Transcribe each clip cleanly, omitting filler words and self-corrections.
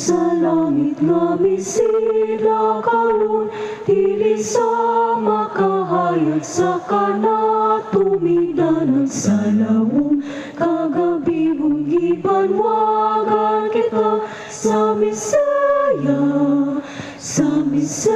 Sa langit nga misidla karon, dili sa makahayag sa kanatumidanan sa lawom kagabihon gibanwagan kita sa Mesiyas, sa Mesiyas.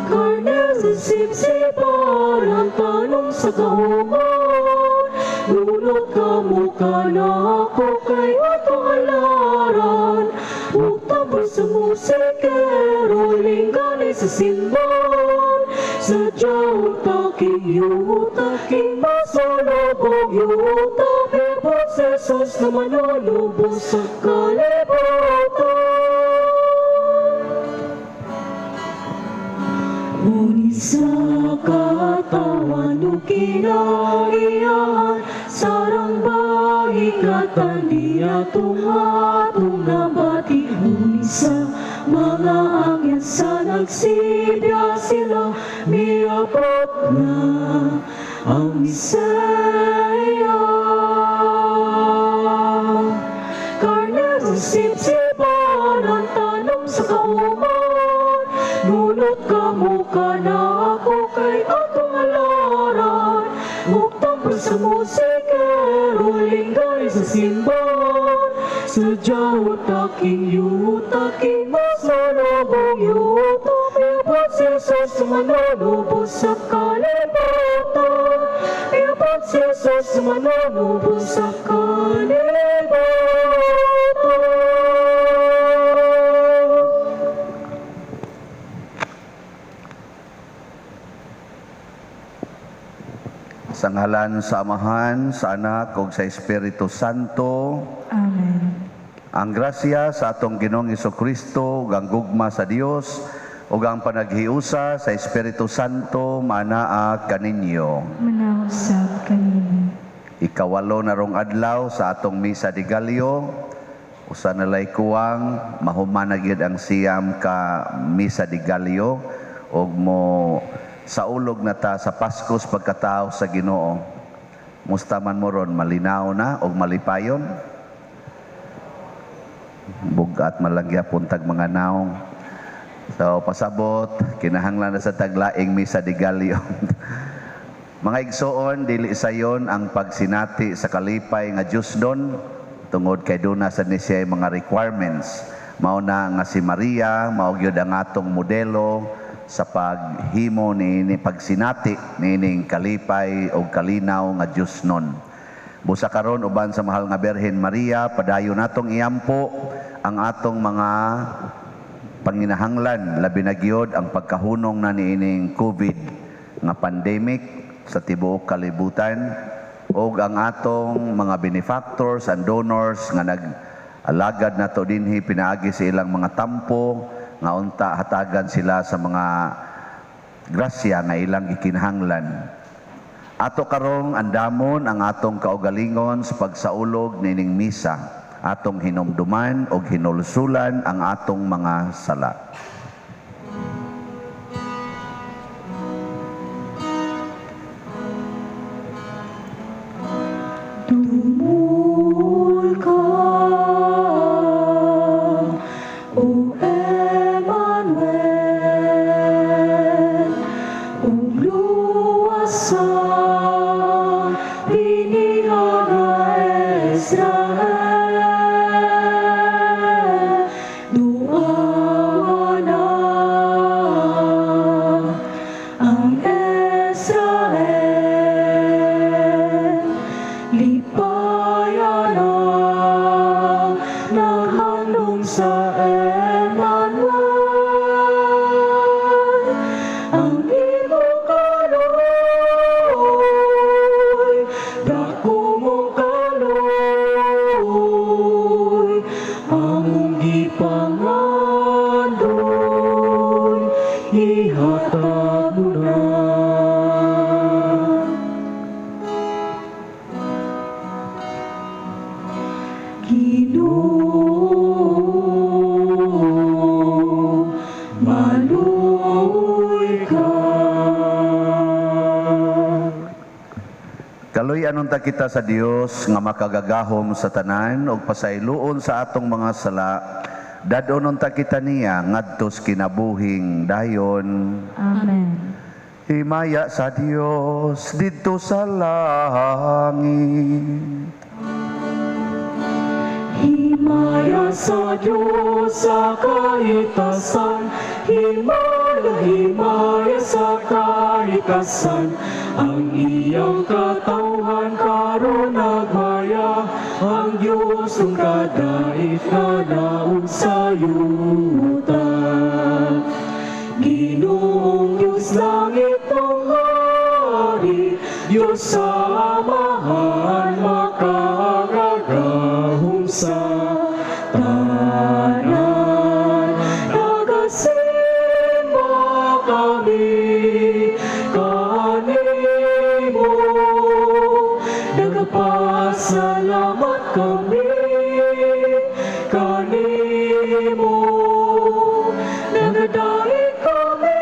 Karnero sa sipsipan ang tanong sa kauman, nunot kamo kanako kay atong halaran, ug tambor sa musikero lingganay sa simbahan. Sa yuta king yuta king masulobong yuta, miabot si Jesus na manunubos sa kalibutan. Ngunit sa katawan ug kinaiyahan, sarang bahigatan di atong atong nabati. Ngunit sa mga angel sa nagsibya sila, miabot na ang Mesiyas. Karnero sipsipan ang tanong sa kauman, nunot kamo kanako kay atong halaran, ug tambor sa musikero lingganay sa simbahan. Sa yuta king yuta king masulobong yuta, miabot si Jesus manunubos sa kalibutan. Miabot si Jesus manunubos sa kalibutan. Sa ngalan sa Amahan, sa Anak, ug sa Espiritu Santo. Amen. Ang grasya sa atong Ginoong Hesukristo, ug ang gugma sa Dios, ug ang panaghiusa sa Espiritu Santo manaa kaninyo. Manausab kanino. Ikawalo na rong adlaw sa atong Misa de Gallo. Usa na lay kuwang mahuman na gyud ang siyam ka Misa de Gallo ug mo saulog na ta sa Paskos pagkatao sa Ginoo. Musta man mo ron, malinaw na og malipayon? Bugat malanggyapon tag mga naong. So pasabot, kinahanglan na sa taglaing Misa de Gallo. Mga igsoon, dili sayon ang pagsinati sa kalipay nga Dios don tungod kay duna sa ni siya mga requirements. Mao na nga si Maria, mao gyud ang atong modelo sa paghimo niini, pagsinati niining kalipay og kalinaw nga Dios nun. Busa karon uban sa mahal nga Birhen Maria, padayon natong iampo ang atong mga panginahanglan, labi na gyud ang pagkahunong na niining COVID nga pandemic sa tibuok kalibutan, ug ang atong mga benefactors and donors nga nag-alagad nato dinhi pinaagi sa ilang mga tampo nga unta hatagan sila sa mga grasya nga ilang gikinahanglan. Ato karong andamon ang atong kaugalingon sa pagsaulog nining misa, atong hinumduman og hinulsulan ang atong mga sala. Dumol ka, O Emmanuel, ug luwasa binihag Israel. Duawa na ang Israel, lipaya na naghandom sa Emmanuel. Ang imong kaloy, dako mong kaloy, among gipangandoy, ihatag mo na. Ginoo, Bulian unta kita sa Dios nga makagagahom sa tanan ug pasayloon sa atong mga sala. Dad-on unta kita niya ngadto sa kinabuhing dayon. Amen. Himaya sa Dios didto sa langit. Himaya sa Diyos sa kaitasan, himaya, himaya sa kaitasan. Ang iyang katawhan karon nagmaya, ang Diyos ang kadait nga naog sa yuta. Ginoong Diyos, langit mong hari, Diyos sa Amahan, makagagahom sa tanan. Nagasimba kami kanimo, nagapasalamat kami kanimo, nagadaig kami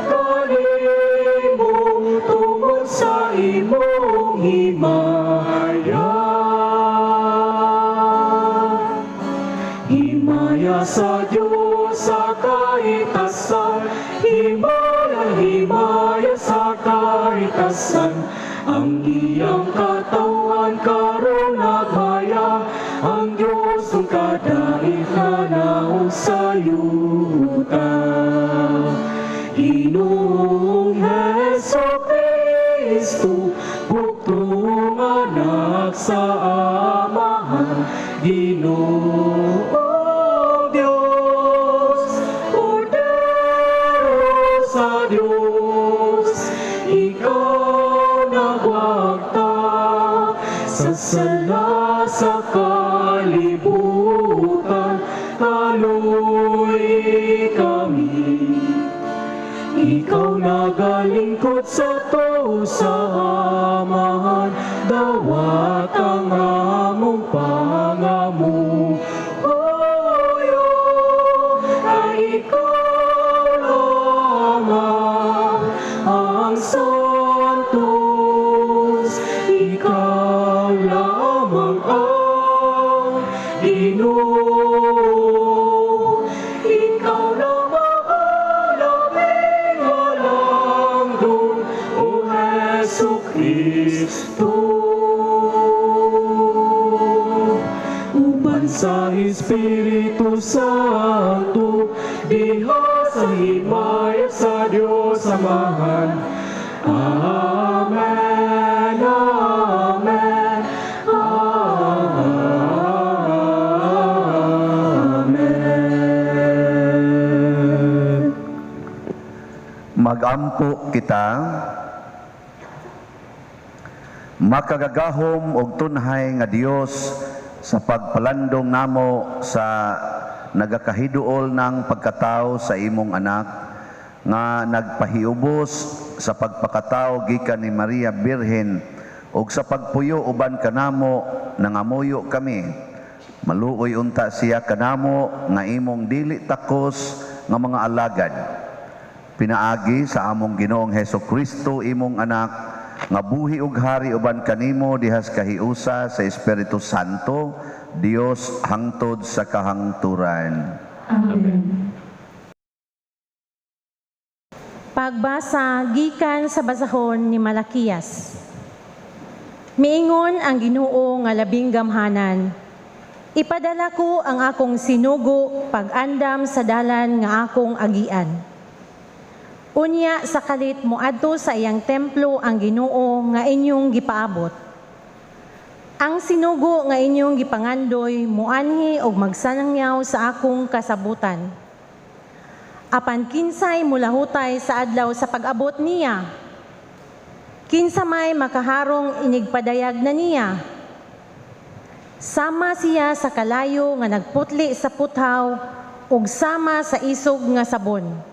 kanimo tungod sa imong himaya. Himaya sa Diyos sa kaitasan, himaya, himaya sa kaitasan. Ang iyang katawhan karon nagmaya, ang Diyos ang kadait nga naog sa yuta. Ginoong Heso Kristo, buktong anak sa Amahan, Ginoong Diyos, Kordero sa Diyos, ikaw nagwagta sa sala sa kalibutan, kaluy kami. Ikaw nagalingkod sa to sa Amahan, dawat ang among pangamuyo, ay ikaw lamang ang santos, ikaw lamang ang Ginoo, ikaw lamang ang labing walang O Hesu Kristo. Uban sa Espiritu Santo, diha sa himaya sa Dios Amahan. Amen, Amen, Amen. Magampo kita. Makagagahom og tunhay nga Dios, sa pagpalandong namo sa nagakahiduol ng pagkatao sa imong anak nga nagpahiubos sa pagpakatao gikan ni Maria Birhen ug sa pagpuyo uban kanamo, nangamuyo kami, maluoy unta siya kanamo nga imong dili takos nga mga alagad, pinaagi sa among Ginoong Heso Kristo, imong anak, nga buhi ug hari uban kanimo dihas kahiusa sa Espiritu Santo, Dios, hangtod sa kahangturan. Amen. Pagbasa gikan sa basahon ni Malakias. Miingon ang Ginoo nga labing gamhanan: "Ipadala ko ang akong sinugo pag-andam sa dalan nga akong agian. Unya sa kalit moadto sa iyang templo ang Ginoo nga inyong gipaabot. Ang sinugo nga inyong gipangandoy muanhi og magsangyaw sa akong kasabutan. Apan kinsay mulahutay sa adlaw sa pag-abot niya? Kinsa may makaharong inigpadayag na niya? Sama siya sa kalayo nga nagputli sa puthaw ug sama sa isog nga sabon.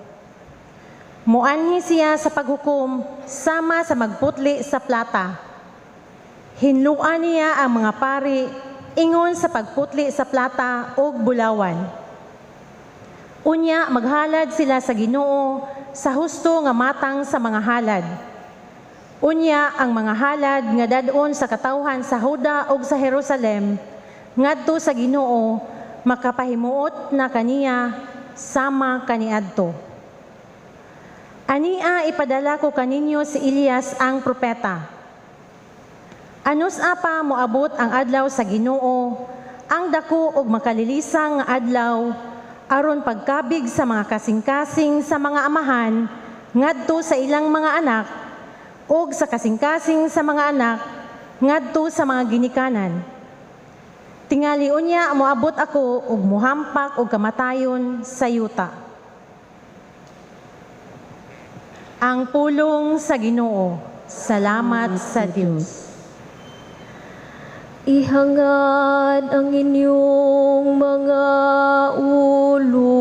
Muanhi siya sa paghukom sama sa magputli sa plata. Hinluan niya ang mga pari ingon sa pagputli sa plata ug bulawan. Unya maghalad sila sa Ginoo sa husto nga matang sa mga halad. Unya ang mga halad nga dad-on sa katawhan sa Huda ug sa Jerusalem ngadto sa Ginoo makapahimuot na kaniya sama kaniadto. Ania ipadala ko kaninyo si Elias ang propeta. Anus-a pa moabot ang adlaw sa Ginoo, ang dako og makalilisang nga adlaw, aron pagkabig sa mga kasing-kasing sa mga amahan ngadto sa ilang mga anak ug sa kasing-kasing sa mga anak ngadto sa mga ginikanan. Tingali unya moabot ako ug mohampak og kamatayon sa yuta. Ang pulong sa Ginoo. Salamat sa Dios. Ihangad ang inyong mga ulo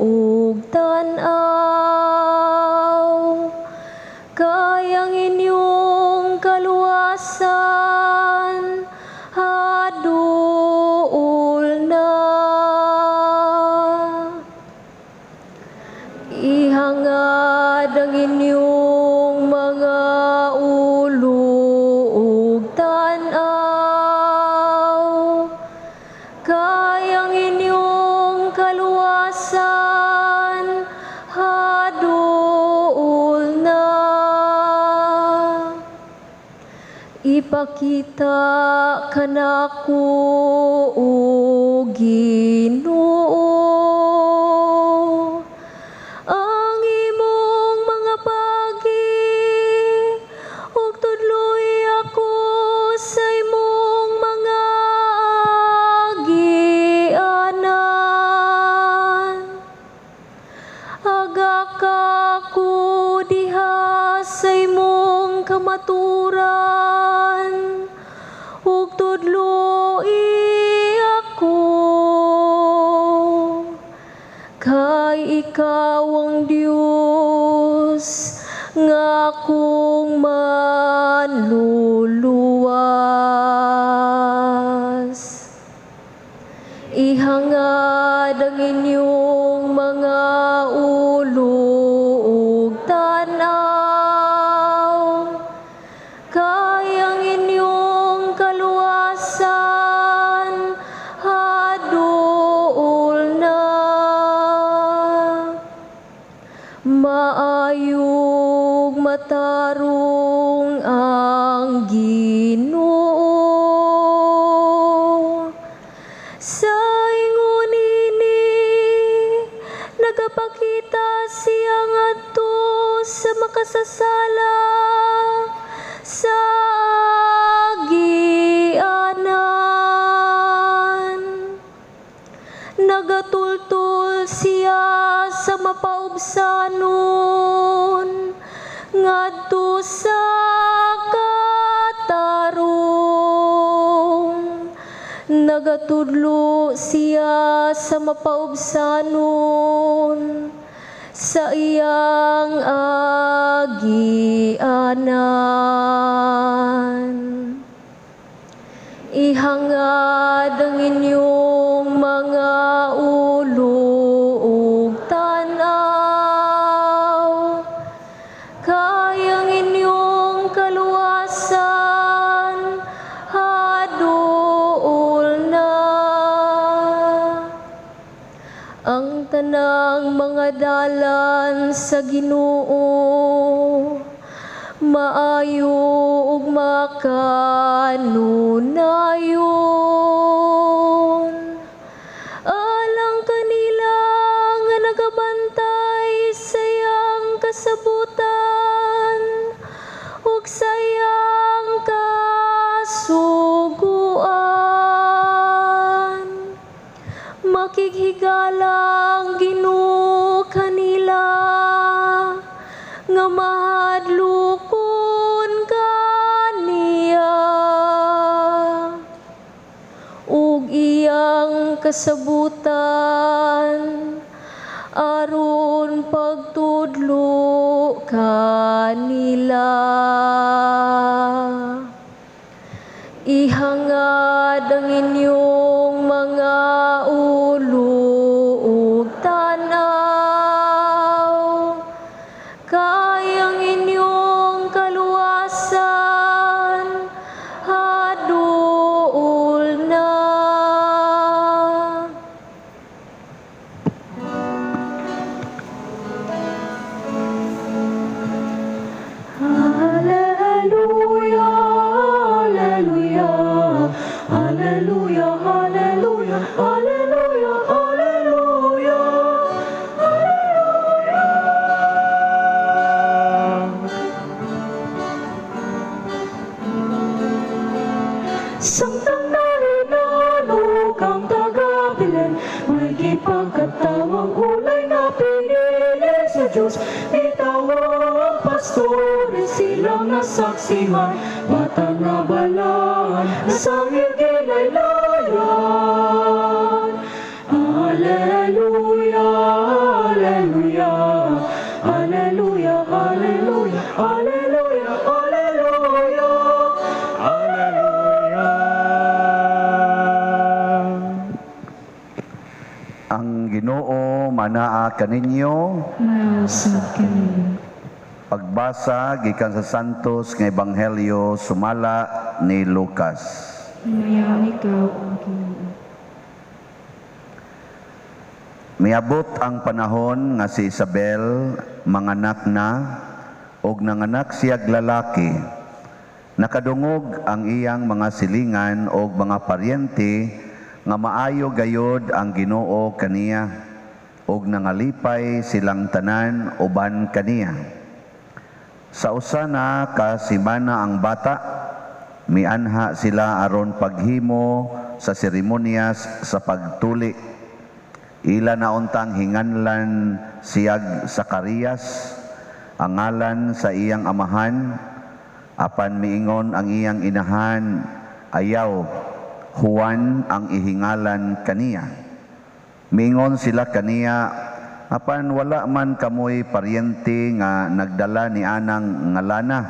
ug tan-aw, kay ang inyong kaluwasan haduol na. Ihangad ang inyong mga ulo ug tan-aw, kay ang inyong kaluwasan haduol na. Ipakita kanako, O Ginoo, ang imong mga pagi ug tudloi ako sa imong mga agianan. Agaka ko diha sa imong kamatuoran ug tudloi ako, kay ikaw ang Dios nga akong manluluwas. Ihangad ang inyong mga ulo ug tan-aw, kay ang inyong kaluwasan haduol na. Maayog matarong ang Ginoo. Sa ingon ini, nagapakita siya ngadto sa makasasala sa agianan. Nagatultol siya sa mapaubsanon ngadto sa katarong. Nagatudlo siya sa mapaubsanon sa iyang agianan. Ihangad ang inyong mga ulo ug tan-aw, kay ang inyong kaluwasan haduol na. Ang tanang mga dalan sa Ginoo maayo ug makanunayon. Alang kanila nga nagabantay sa iyang kasabutan ug sa iyang kasuguan. Makighigala ang Ginoo kanila nga mahadlokon kaniya ug iyang kasabutan aron pagtudlo kanila. Ihangad ang inyong mga ulo ug tan-aw, kay ang inyong kaluwasan Ipagkatawang ulay nga pinili sa Diyos. Bitawo ang pastores, silang nasaksihan, bata nga balaan, nasangil gilaylayan. Alleluia, alleluia, alleluia, alleluia, alleluia, alleluia, Alleluia. Ang Ginoo manaa kaninyo. Mausap kami. Pagbasa gikan sa Santos nga Ebanghelyo sumala ni Lucas. Himayaon ikaw, O Ginoo. Miabot ang panahon nga si Isabel manganak na og nanganak siyag lalaki. Nakadungog ang iyang mga silingan og mga paryente nga maayo gayod ang Ginoo kaniya og nangalipay silang tanan uban kaniya. Sa usa na ka semana ang bata, mianha sila aron paghimo sa seremonyas sa pagtuli. Ila na untang hinganlan siyag Sakarias, ang ngalan sa iyang amahan, apan miingon ang iyang inahan, "Ayaw, Juan ang ihingalan kaniya." Miingon sila kaniya, "Apan wala man kamoy paryente nga nagdala ni anang ngalana."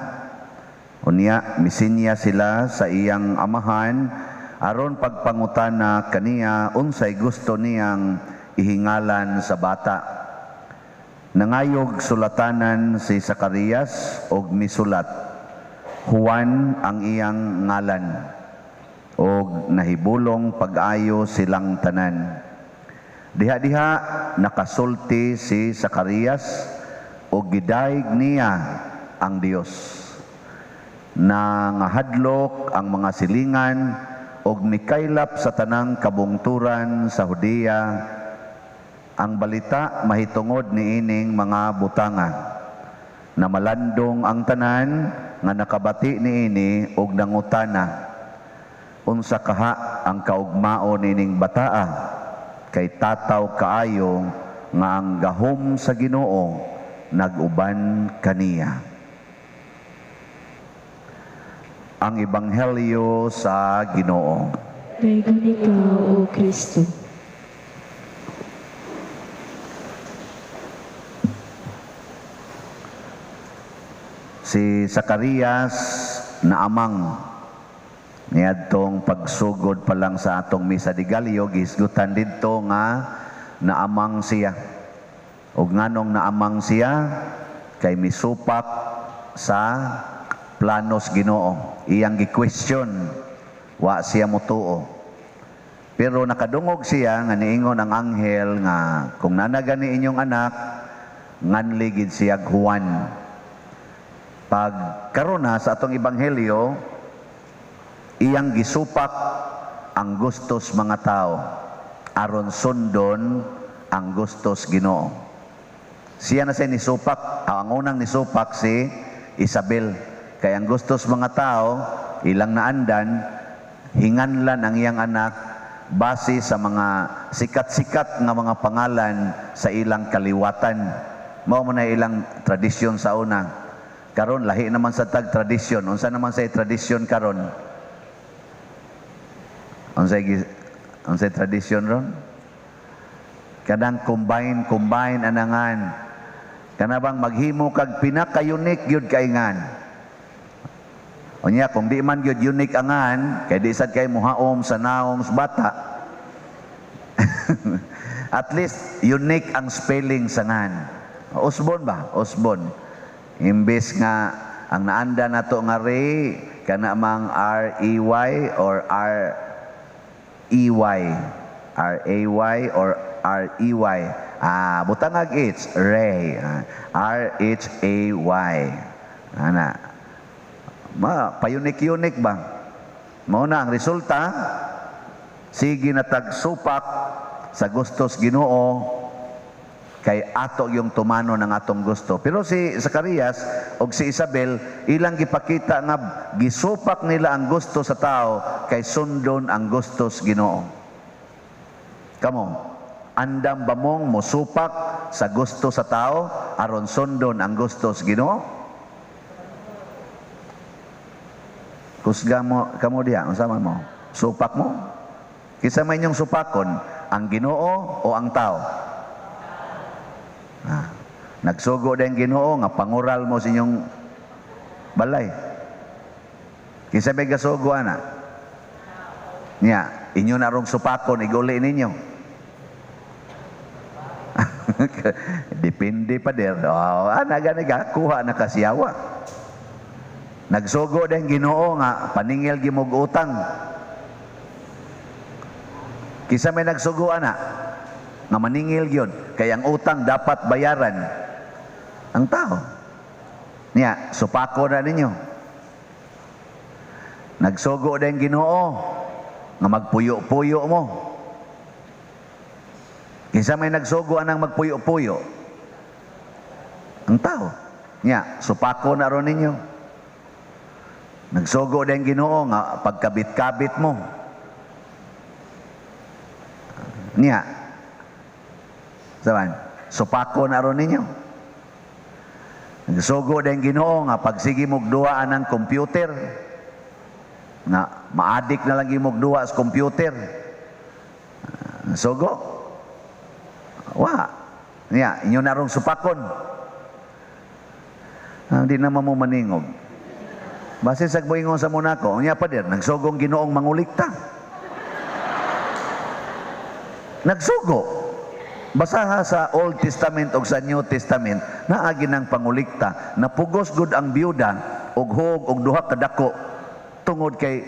Unya, misinya sila sa iyang amahan aron pagpangutana kaniya unsay gusto niyang ihingalan sa bata. Nangayog sulatanan si Sakarias og misulat, "Juan ang iyang ngalan." Og nahibulong pag-ayo silang tanan. Diha-diha nakasulti si Sakarias og gidayeg niya ang Dios. Nangahadlok ang mga silingan og mikaylap sa tanang kabungturan sa Judea ang balita mahitungod niining mga butanga. Namalandong ang tanan nga nakabati niini og nangutana, "Unsa kaha ang kaugmao niining bataa? Kay tataw kaayo nga ang gahom sa Ginoo nag-uban kaniya." Ang Ebanghelyo sa Ginoo. Dayon ikaw, O Kristo. Si Sakarias naamang niadtong pagsugod pa lang sa atong Misa de Gallo, gihisgutan didto nga naamang siya. Og nganong naamang siya? Kay misupak sa planos Ginoo. Iyang gi-question, wa siya motuo. Pero nakadungog siya nga niingon ang anghel nga kung nanagan ni inyong anak, nganli gid siya Juan. Pag karon na sa atong ebanghelyo, iyang gisupak ang gustos mga tao aron sundon ang gustos Ginoo. Siya na siya nisupak. Ang unang nisupak si Isabel. Kay ang gustos mga tao, ilang naandan, hinganlan ang iyang anak base sa mga sikat-sikat nga mga pangalan sa ilang kaliwatan. Mao man na ilang tradisyon sa una. Karon lahi naman sa tag tradisyon. Unsa naman sa tradisyon karon? Unsay tradisyon ron? Kanang combine, combine anangan. Kana bang maghimo kag pinaka-unique gyud kaingan. Unya kung di man gyud unique angan, kay di sad kay muhaom sa naong sa bata. At least unique ang spelling sa ngan. Usbon ba? Usbon. Imbes nga ang naanda nato nga Ray kana mang R E Y or R E Y, R A Y or R E Y. Butangag H, Ray. R H A Y. Ana. Ma, pa-unique-unique ba? Mao na ang resulta, sige na tagsupak sa gustos Ginoo kay ato yung tumano ng atong gusto. Pero si Zacarias og si Isabel, ilang gipakita nga gisupak nila ang gusto sa tao kay sundon ang gustos Ginoo. Kamo, Andam ba mong mosupak sa gusto sa tao aron sundon ang gusto sa Ginoo? Kusga mo kamo diha, unsa man mo? Supak mo? Kinsa may inyong supakon, ang Ginoo o ang tao? Ah, nagsugo din Ginoo nga pangural mo sa inyong balay. Kinsa may gasugo ana? Niya, inyo na rong supakon, iguli ninyo. Depende pa der. Oh, ana gani ka, kuha na kasiyawa. Nagsugo din Ginoo nga paningil gimog utang. Kinsa may nagsugo ana nga maningil gyud kay ang utang dapat bayaran ang tao. Niya, supako na ninyo. Nagsugo din Ginoo nga magpuyo-puyo mo. Kinsa may nagsugo anang magpuyo-puyo? Ang tao. Niya, supako na ron ninyo. Nagsugo din Ginoo nga pagkabit-kabit mo. Niya, saban, supako na ron ninyo. Nagsugo din Ginoo nga pagsige mog duwa anang computer, nga maadik na lang imong duwa sa computer. Sugo. Wa. Niya, inyo na rong supakon. Hindi naman mo maningog. Base sa buingon sa Monaco, niya pa din, nagsugong Ginoong mangulikta. Nagsugo. Basaha sa Old Testament o sa New Testament, naagi ng pangulikta, napugos gud ang biyuda, og hog og duha kadako, tungod kay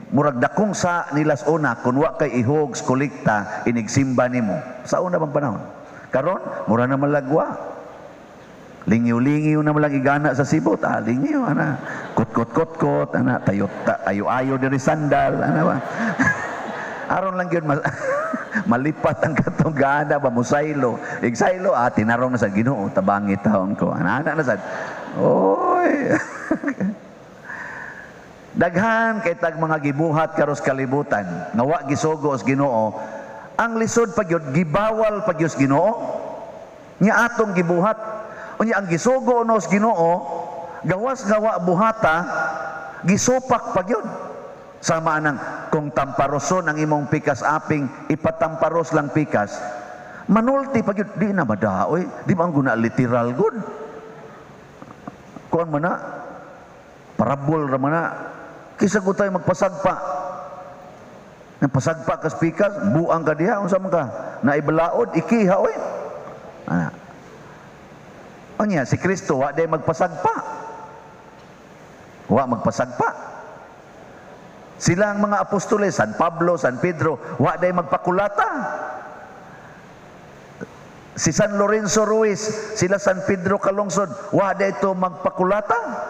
murag dakong sa nilas una, kun wa kay ihog sa kulikta, inigsimba nimo. Sa una bang panahon? Karon, mura na malagwa. Lingyo-lingyo na malang igana sa sibot. Ah, lingyo, ana. Kot-kot-kot-kot, ana. Tayo, ta, ayo-ayo diri sandal, ana ba? Aron lang yun, malipat ang katong gana ba, musaylo. Igsaylo, ah, tinarong na sa Ginoo, tabangi taon ko. Ana, ana na sad. Oy. Daghan kay tag mga gibuhat karos kalibutan, nga wa gisugo sa Ginoo, ang lisod pa gyud, gibawal pa gyud sa Ginoo. Nya atong gibuhat. Unya ang gisugo no sa Ginoo, gawas nga wa buhata, gisupak pa gyud. Sama anang kung tamparoson ang imong pikas aping, ipatamparos lang pikas. Manulti pa gyud, di na madaoy, di ba ang guna literal gud? Kuan man na, parabol ra man na. Kisa ko tayo magpasagpa. Nagpasagpa kas pikas, buang ka diha, unsa man ka? Naibalaod, ikiha oy. Ana. Unya si Kristo wa day magpasagpa. Wa magpasagpa. Sila ang mga apostoles, San Pablo, San Pedro, wa day magpakulata. Si San Lorenzo Ruiz, sila San Pedro Calungsod, wa day ito magpakulata.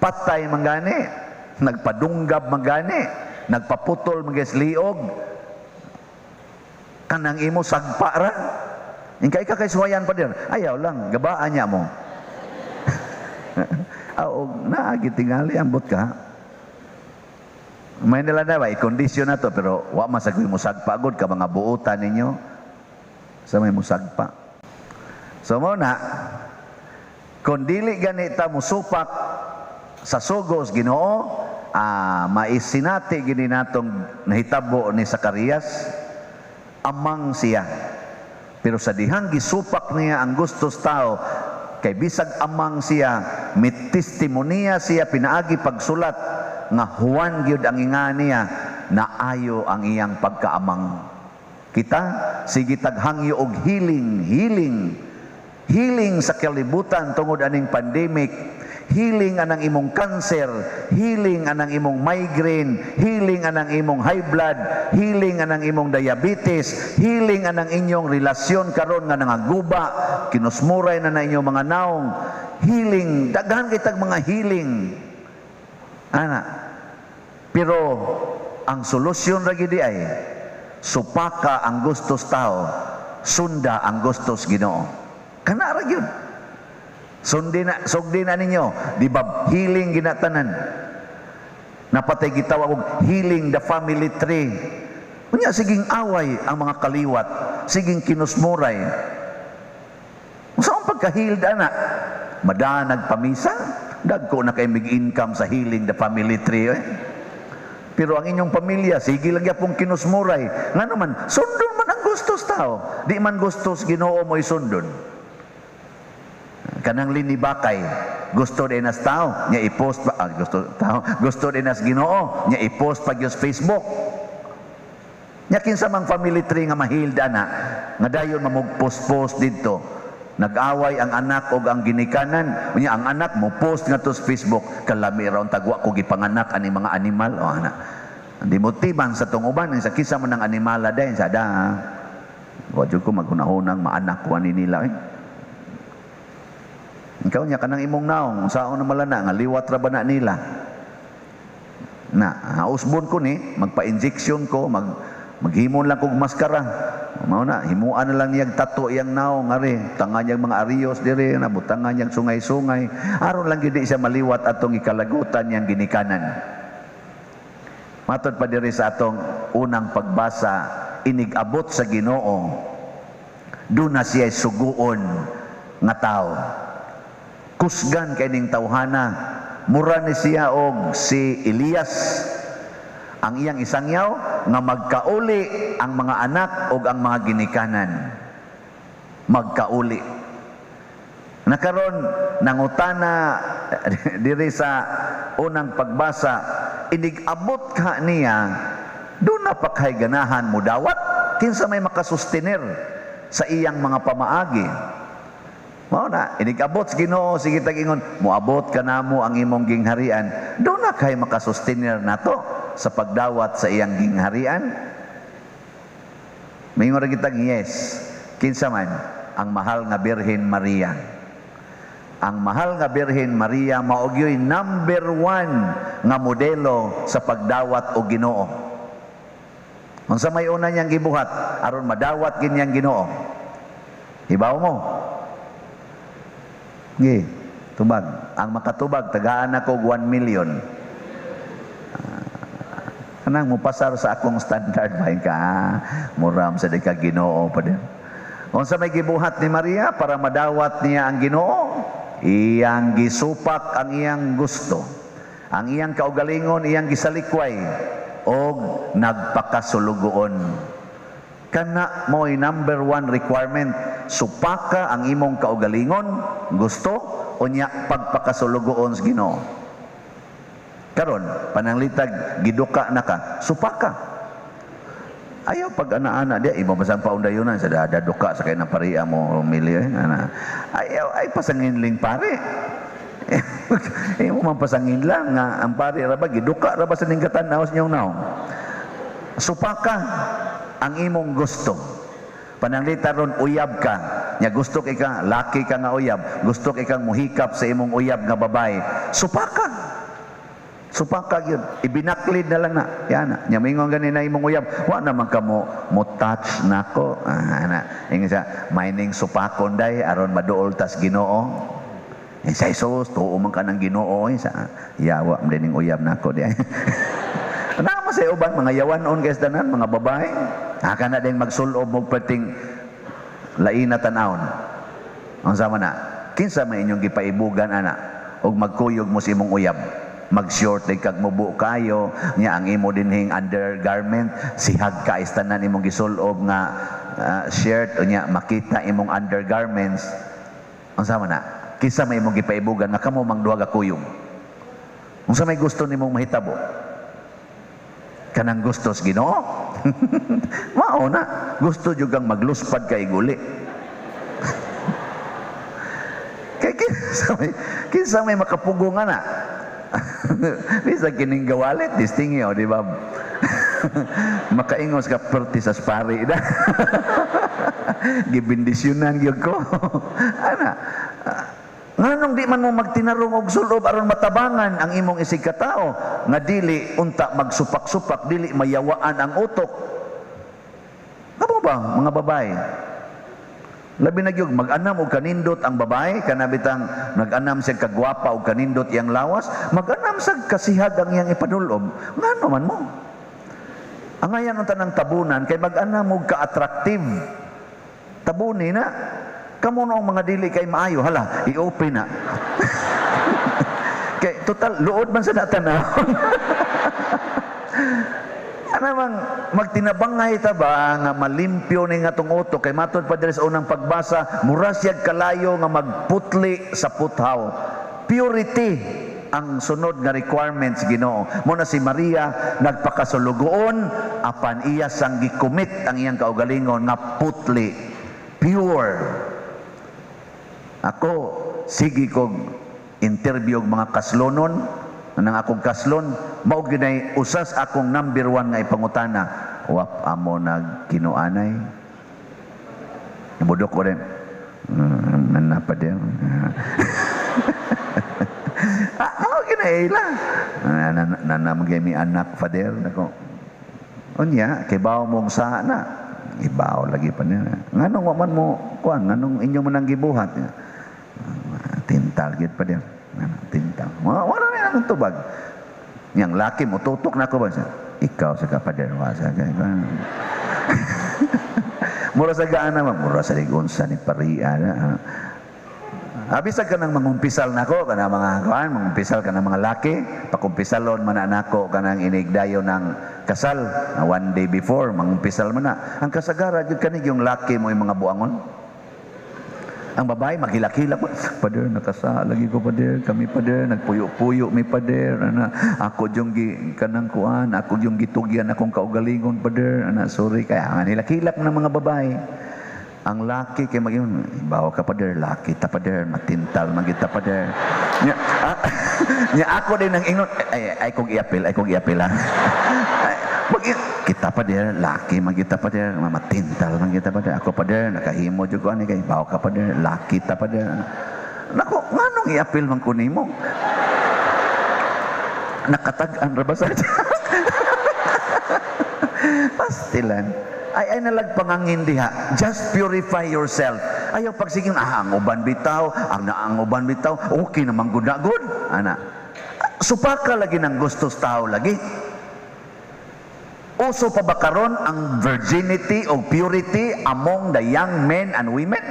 Patay mangani, nagpadunggab mangani, nagpaputol manggis liog. Kanang imo sagpa ra. Ingka ika kay suwayan pa dir. Ayaw lang, gabaan niya mo. Og naagi tingali ambot ka. May nila na ba, i-kondisyon na to, pero wa masagoy mo sagpa gud ka mga buutan ninyo. Sa may musagpa. So mo na, kung dili ganita musupak sa sugos Ginoo, maisinati gini natong nahitabo ni Zacarias, amang siya. Pero sa dihang gisupak niya ang gustos tao, kay bisag amang siya, may testimonya siya pinaagi pagsulat nga Juan gyud ang inga niya naayo ang iyang pagkaamang. Kita sige taghangyo og healing, healing, healing sa kalibutan tungod aning pandemic, healing anang imong cancer, healing anang imong migraine, healing anang imong high blood, healing anang imong diabetes, healing anang inyong relasyon karon nga nangaguba, kinusmuray na na inyong mga naong, healing, daghan kitag mga healing. Ana. Pero ang solusyon ra gid ay supaka ang gustos tao, sunda ang gustos Ginoo. Kana ra gyud. Sundi na, sugdi na ninyo, di ba healing ginatanan? Napatay gitawag og healing the family tree. Unya siging away ang mga kaliwat, siging kinusmuray. Unsa ang pagka-healed ana? Madanag pamisa, dagko na kay mig income sa healing the family tree. Eh. Pero ang inyong pamilya, sige lang gyapong kinusmuray. Nga naman, sundon man ang gustos tao. Di man gustos Ginoo mo'y sundon. Kanang linibakay, gusto din nas tao, nya i-post pa, ah, gusto tao, gusto din nas Ginoo, nya i-post pa gyud sa Facebook. Nya kinsa mang family tree nga ma-healed ana, nga dayon mamug-post-post didto. Nag-away ang anak og ang ginikanan, unya ang anak mo post nga to sa Facebook, kalami raw tagwa ko gipanganak ani mga animal o ana. Di mo tiban sa tong uban sa kisa man ng animala dayon sa da. Wa jud ko maghunahunang maanak ko ani nila eh. Ikaw nya kanang imong naong saon na malana nga liwat ra ba na nila. Na, usbon ko ni, magpa-injection ko, maghimon lang kog maskara. Mao na, himuan na lang niyag tato iyang naong ari, tangan niyag mga ariyos diri, na butangan niyag sungay-sungay. Aron lang gyud di siya maliwat atong ikalagutan niyang ginikanan. Matod pa diri sa atong unang pagbasa, inig-abot sa Ginoo, duna siya suguon nga tao. Kusgan kay ning tawhana, mura ni siya og si Elias. Ang iyang isangyaw nga magkauli ang mga anak og ang mga ginikanan. Magkauli. Nakaron nangutana diri sa unang pagbasa, inig-abot ka niya, duna pa kay ganahan mo dawat, kinsa may makasustener sa iyang mga pamaagi. Mao na, inig-abot sa Ginoo, sige tag-ingon, moabot ka namo ang imong gingharian. Duna kay makasustener nato sa pagdawat sa iyang gingharian. Mingon ra kitang yes. Kinsa man ang mahal nga Birhen Maria. Ang mahal nga Birhen Maria mao gyoy number 1 nga modelo sa pagdawat og Ginoo. Unsa may una niyang gibuhat aron madawat gid niyang Ginoo? Hibaw mo. Gi, tubag. Ang makatubag tagaan ako og 1 million. Kanang mupasar sa akong standard ba ka? Muram sa di ka Ginoo pa din. Unsa may gibuhat ni Maria para madawat niya ang Ginoo? Iyang gisupak ang iyang gusto. Ang iyang kaugalingon iyang gisalikway og nagpakasulugoon. Kana mo'y number 1 requirement. Supaka ang imong kaugalingon, gusto, unya pagpakasulugoon sa Ginoo. Karon, pananglitag giduka na ka, supaka. Ayaw pag ana-ana diya, imo basang paundayunan sa dada duka sa kay ng pariya mo umili eh, ana. Ayaw ay pasanginling pare. Imo man pasangin lang nga ang pare ra ba giduka ra ba sa ningkatan naos niyong naong. Supaka ang imong gusto. Pananglita ron uyab ka. Nya gusto kay ka, laki ka nga uyab, gusto kay kang muhikap sa imong uyab nga babae. Supaka. Supaka gyud, ibinaklid na lang na. Yan na. Nya mingon gani na imong uyab, wa naman ka mo mo touch nako. Ah, ana. Ingon siya, mining supakon day aron maduol tas Ginoo. Eh, sa Jesus, tuo man ka ng Ginoo eh, sa yawa man ning uyab nako di. Naa man sa uban mga yawanon guys tanan mga babae. Haka na din magsulob og perting laina tan-awon. Unsa man na? Kinsa may inyong gipaibugan ana og magkuyog mo sa imong uyab? Mag-short ay kag mubo kayo, nya ang imo dinhing undergarment, sihag ka istanan imong gisulob nga shirt unya makita imong undergarments. Unsa man na? Kinsa may imong gipaibugan nga kamo mang duha ka kuyog? Unsa may gusto nimong mahitabo? Kanang gusto sa Ginoo? Mao na, gusto jud kang magluspad kay guli. Kay kinsa may makapugong ana? Bisa kining gawalit, distingi o, di ba? Makaingos ka perti sa spari da. Gibindisyonan gyud ko. Ana, nganong di man mo magtinarong og sulob aron matabangan ang imong isig katao nga dili unta magsupak-supak, dili mayawaan ang utok. Kamo ba mga babae? Labi na gyud mag-anam og kanindot ang babae, kanabitang nag-anam siya kagwapa og kanindot iyang lawas, mag-anam sa kasihag ang iyang ipadulob. Ngano man mo? Angayan ang tanang tabunan kay mag-ana mo ka-attractive. Tabuni na. Kamo no ang mga dili kay maayo, hala, i-open na. Kay total luod man sa tan-awon. Ana mang magtinabangay ta ba nga malimpyo ni nga tong utok, kay matod pa diri sa unang pagbasa, mura siyag kalayo nga magputli sa puthaw. Purity ang sunod nga requirements Ginoo. Mo na si Maria nagpakasulugoon, apan iya sang gicommit ang iyang kaugalingon nga putli, pure. Ako sige kog interview og mga kaslonon, nang akong kaslon, mao gyud usas akong number one nga ipangutana, "Wa amo nagkinuanay?" Nabudok ko rin. Na pa din. Ah, mao ginaila. Na na na mi anak, Father nako. Unya, kay bawo mong sana. Ibaw lagi pa niya. Nganong wa man mo kuan, nganong inyo man ang gibuhat? Tintal gid pa din. Tintal. Wala na akong tubag. Yang laki mo tutok na ako ba siya? Ikaw sa kapader wa sa Mura sa gaan naman, mura sa ligonsa ni paria na. Abisag ka nang mangumpisal nako kana mga kuan, mangumpisal ka ng mga laki, pakumpisalon man na nako kanang inigdayo ng kasal, na one day before mangumpisal man na. Ang kasagara gyud kani yung laki mo yung mga buangon. Ang babae maghilak-hilak, "Pader, nakasal lagi ko, pader, kami, pader, nagpuyo-puyo mi, pader, ana, ako yung gi, kanang kuan, ako yung gitugyan akong kaugalingon, pader, ana, sorry." Kaya ang hilak-hilak ng mga babae. Ang laki kay mag "Bawa ka, pader, laki ta, pader, matintal man kita, pader." Nya, ah, nya ako din ang ingon, ay, ay kong iapil, ay kong iapil ha. Ay, mag kita, pader, laki man kita, pader, matintal man kita, pader. Ako, pader, nakahimo jud ko ani kay bawa ka, pader, laki ta, pader. Nako, nganong iapil man ko nimo? Nakatag-an ra ba sa Pastilan. Ay nalag pangangin diha. Just purify yourself. Ayaw pagsiging, ah, ang uban bitaw, ang naang uban bitaw, okay naman gud na gud. Ana. Supaka lagi ng gustos tao lagi. Uso pa ba karon ang virginity o purity among the young men and women?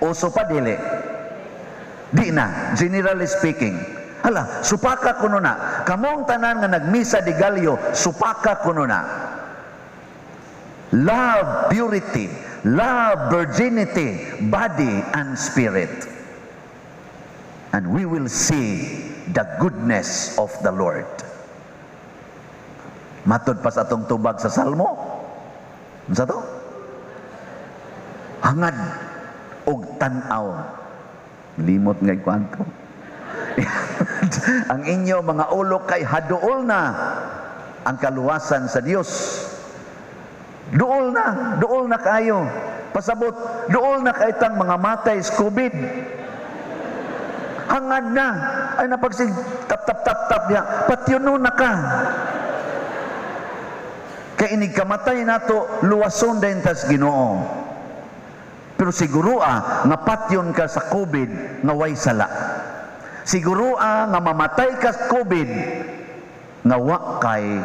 Uso pa, dili? Di na, generally speaking. Hala, supaka kuno na. Kamong tanan nga nagmisa de gallo, supaka kuno na. Love purity, love virginity, body and spirit. And we will see the goodness of the Lord. Matod pa sa atong tubag sa Salmo. Unsa to? Hangad og tan-aw. Limot nga kwanto. Ang inyo mga ulo kay haduol na ang kaluwasan sa Dios. Duol na kayo. Pasabot, duol na kaytang mga matay sa COVID. Hangad na. Ay napagsig tap tap tap tap diha. Patyuno na ka. Kay inig kamatay nato, luwason din tas Ginoo. Pero siguro nga patyon ka sa COVID nga way sala. Siguro nga mamatay ka sa COVID nga wa kay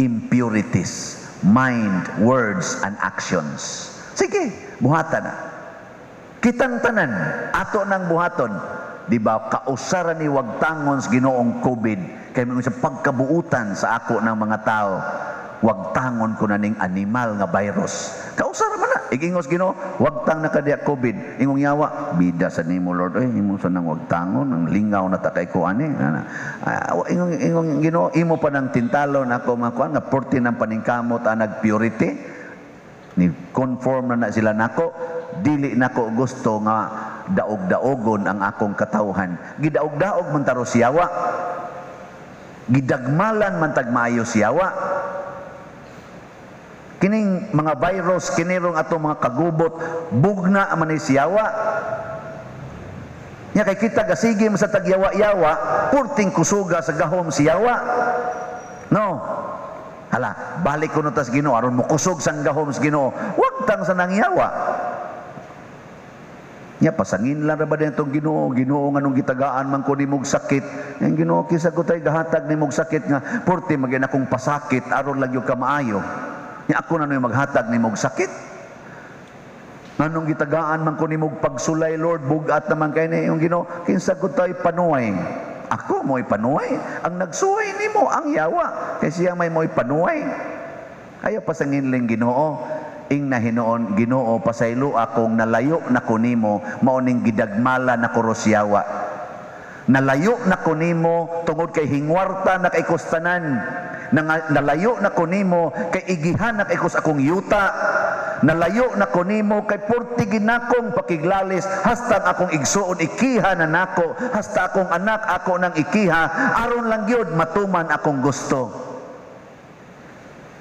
impurities, mind, words, and actions. Sige, buhatan na. Kitang tanan, ato nang buhaton. Di ba, kausaran ni wagtangon sa Ginoong COVID, kay mga sa pagkabuutan sa ako ng mga tao, wagtangon ko na ning animal nga virus. Kausaran man na. Igingos Ginoo, wagtang na kadiya COVID. Ingong yawa, bida sa nimo Lord, ay imo sa nang wagtangon, ang lingaw na ta kay ko ani. Ana. Ah, ingong Ginoo, imo pa nang tintalon ako mga kuan nga porti ng paningkamot ang nagpurity. Ni conform na na sila nako, dili nako gusto nga daog-daogon ang akong katawhan. Gidaog-daog man taro siyawa. Gidagmalan man tagmaayo siyawa. Kining mga virus, kinirong atong mga kagubot, bugna man ni siyawa. Nya kay kita gasige man sa tagyawa-yawa, purting kusuga sa gahom siyawa. No. Hala, balik ko no tas Ginoo aron mokusog sang gahom sa Ginoo. Wag tang sa nangyawa. Nya pasangin lang ra ba din itong Ginoo, Ginoo nganong gitagaan man ko nimog sakit. Yang Ginoo kinsa ko tay gahatag nimog sakit nga porte magin akong pasakit aron lang gyud ka maayo. Nya ako na noy maghatag nimog sakit. Nganong gitagaan man ko nimog pagsulay, Lord, bugat naman kay ni yung Ginoo, kinsa ko tay panuay. Ako mo'y panuay. Ang nagsuway nimo ang yawa kay siya may mo'y panuay. Ayaw pasangin ling Ginoo. Ing na hinuon Ginoo pasaylo akong nalayo na ko nimo mao ning gidagmala na ko rosyawa. Nalayo na ko nimo tungod kay hingwarta na kay kustanan. Nalayo na ko nimo kay igihan na kay kus akong yuta. Nalayo na ko nimo kay porti ginakong pakiglalis hasta akong igsuon ikiha na nako, hasta akong anak ako nang ikiha aron lang gyud matuman akong gusto.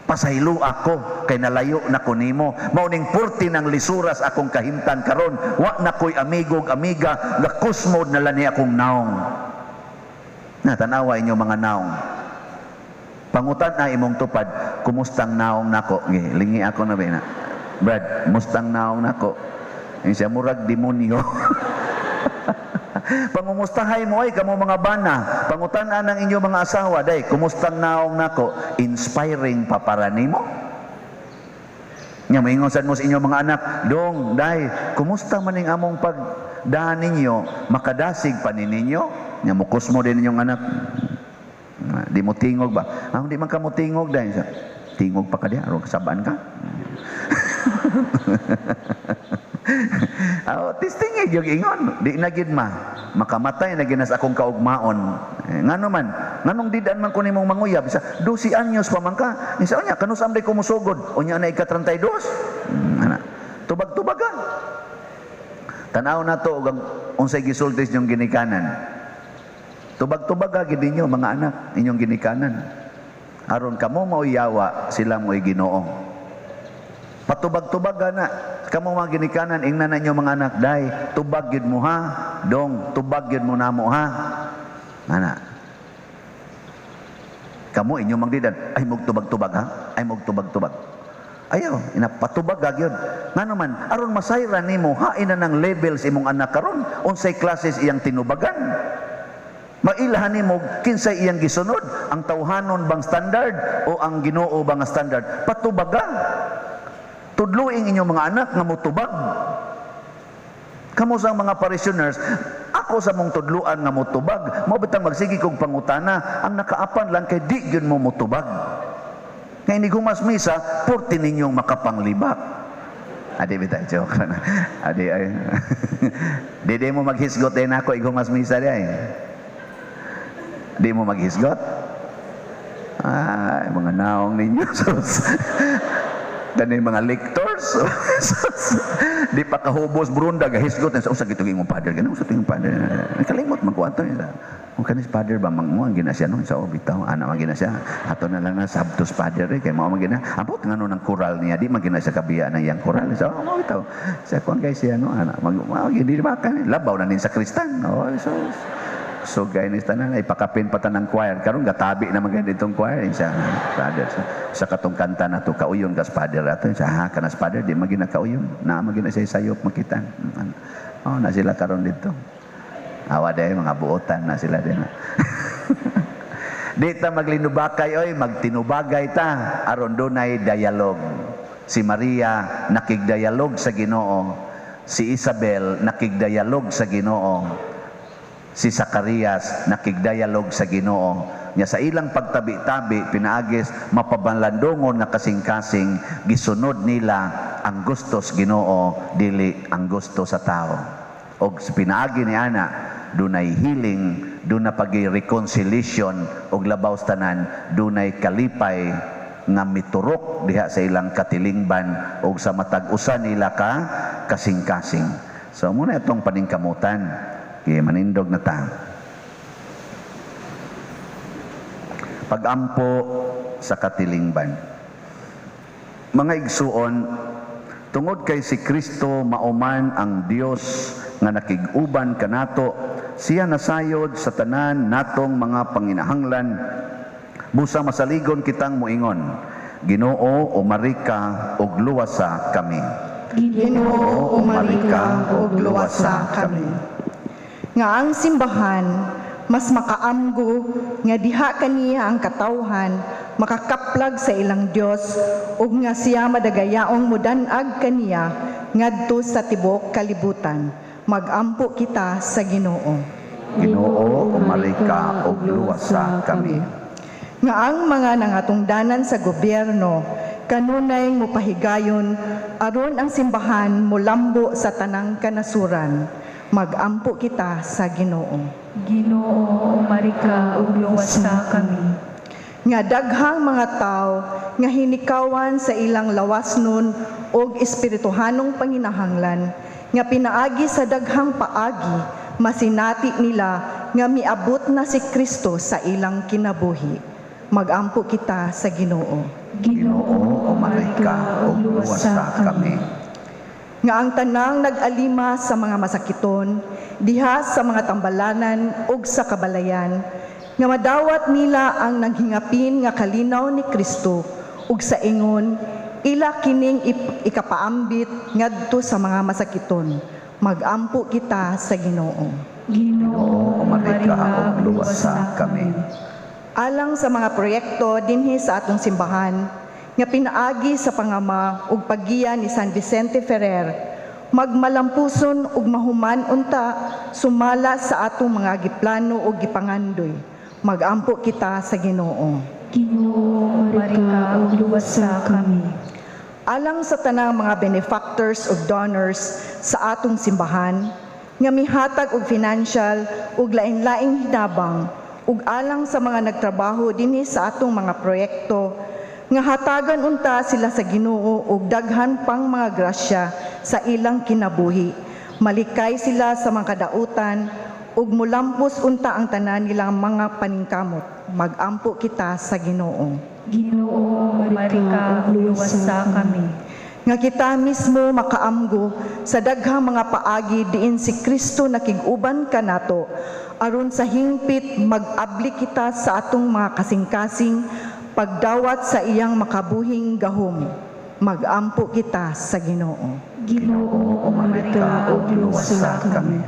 Pasaylo ako kay nalayo na ko nimo. Mao ning purti ng lisuras akong kahimtan karon. Wa na ko'y amigog amiga, gakusmod na lang ni akong naong. Na tanawa inyo mga naong. Pangutan na imong tupad, kumustang naong nako? Lingi ako na ba na. Brad, mustang naong nako? Yung siya murag demonyo. Pangumustahay mo ay kamo mga bana, pangutan-an ang inyong mga asawa, day, kumustang naong nako? Inspiring pa para nimo. Nya moingon sad mo sa inyong mga anak, dong, day, kumusta man ning among pagdahan ninyo, makadasig pa ni ninyo? Nya mukusmo din inyong anak. Di mo tingog ba? Ah, di man ka mo tingog day. Tingog pa ka diha, aron kasabaan ka. Oh, testing yung ingon, di na gid ma makamatay na ginas akong kaugmaon. Ngano man, nganong didaan man ko nimong manguyab sa 12 anyos pa man ka. Isa unya kanus-am day ko mosugod, unya na ika 32. Ana. Tubag-tubag ka. Tan-aw na to og unsay gisulti inyong ginikanan. Tubag-tubag ka gid ninyo mga anak inyong ginikanan. Aron kamo mao'y yawa, sila mo'y Ginoo. Patubag-tubag na kamo mga ginikanan, ingnan na inyo mga anak, day, tubag gyud mo ha, dong, tubag gyud mo namo ha. Ana. Kamo inyo magdidan, ay mugtubag-tubag ha, ay mugtubag-tubag. Ayaw, inapatubag gyud. Ngano man, aron masayran nimo, hain na ng levels imong anak karon, unsay classes iyang tinubagan. Mailahan nimo kinsay iyang gisunod, ang tawhanon bang standard o ang Ginoo bang standard? Patubaga. Tudluing inyong mga anak nga motubag. Kamo sa mga parishioners, ako sa mong tudluan nga motubag. Mao bitang magsige kog pangutana, ang nakaapan lang kay di gyud mo motubag. Nga inig humas misa, purti ninyong makapanglibak. Adi bitaw joke na. Adi ay. Di mo maghisgot din ako ig humas misa di ay. Di mo maghisgot? Ay, mga naong ninyo. Sus. Kani mga lectors. Di pa kahubos brunda gahisgot sa usag itong imong father ganun sa imong father. Nakalimot man ko ato. O kanis father ba manguan gina siya no sa bitaw ana man gina siya. Ato na lang na sabtos father eh kay mao man gina. Ambot ngano ng koral niya di man gina siya kabiya ng iyang koral. Sa mao bitaw. Sa kuan kay siya no ana mag mao gini ba kan labaw na nin sa kristan. Oh, so gay ni tanan ay pakapin pa tanang choir karon gatabi na man ganitong choir siya father sa katong kanta na to kauyon kas father ato siya ha kanas father di man gina kauyon na man gina siya sayop makita. Oh na sila karon dito. Awa day mga buotan na sila din. Di ta maglinubakay oy magtinubagay ta aron dunay dialog. Si Maria nakigdialog sa Ginoo, si Isabel nakigdialog sa Ginoo, si Zacarias nakigdialog sa Ginoo. Nya sa ilang pagtabi-tabi pinaagis mapabalandongon nga kasing-kasing gisunod nila ang gustos Ginoo dili ang gusto sa tao. Og sa pinaagi ni ana dunay healing, dunay pagi-reconciliation og labaw sa tanan dunay kalipay nga miturok diha sa ilang katilingban og sa matag usa nila ka kasing-kasing. So muna itong paningkamutan. Okay, manindog na ta. Pagampo sa katilingban. Mga igsuon, tungod kay si Kristo mauman ang Dios nga nakig-uban kanato, siya nasayod sa tanan natong mga panginahanglan. Busa masaligon kitang moingon, Ginoo, umarika ug luwasa kami. Ginoo, umarika ug luwasa kami. Nga ang simbahan mas makaamgo nga diha kaniya ang katawhan makakaplag sa ilang Dios ug nga siya madagayaong mudan-ag kaniya ngadto sa tibuok kalibutan. Magampo kita sa Ginoo. Ginoo, umarika ug luwasa kami. Nga ang mga nangatungdanan sa gobyerno kanunay mopahigayon aron ang simbahan molambo sa tanang kanasuran. Magampo kita sa Ginoo. Ginoo, umarika ug luwasa kami. Nga daghang mga tawo nga hinikawan sa ilang lawasnon og espirituhanong panginahanglan nga pinaagi sa daghang paagi masinati nila nga miabot na si Kristo sa ilang kinabuhi. Magampo kita sa Ginoo. Ginoo, umarika ug luwasa kami. Nga ang tanang nag-alima sa mga masakiton diha sa mga tambalanan ug sa kabalayan nga madawat nila ang naghingapin nga kalinaw ni Kristo ug sa ingon ila kining ikapaambit ngadto sa mga masakiton. Magampo kita sa Ginoo. Ginoo, umarika ug luwasa kami. Alang sa mga proyekto dinhi sa atong simbahan nga pinaagi sa pangama ug paggiya ni San Vicente Ferrer, magmalampuson ug mahuman unta sumala sa atong mga giplano ug gipangandoy. Magampo kita sa Ginoo. Ginoo, umarika ug luwasa kami. Alang sa tanang mga benefactors ug donors sa atong simbahan nga mihatag og financial ug lain-laing hinabang ug alang sa mga nagtrabaho dinhi sa atong mga proyekto nga hatagan unta sila sa Ginoo og daghan pang mga grasya sa ilang kinabuhi. Malikay sila sa mga kadautan ug mulampos unta ang tanan nilang mga paningkamot. Magampo kita sa Ginoo. Ginoo, umarika ug luwasa kami. Nga kita mismo makaamgo sa daghang mga paagi diin si Kristo nakig-uban kanato aron sa hingpit mag-abli kita sa atong mga kasing-kasing pagdawat sa iyang makabuhing gahom. Magampo kita sa Ginoo. Ginoo, umarika ug luwasa kami.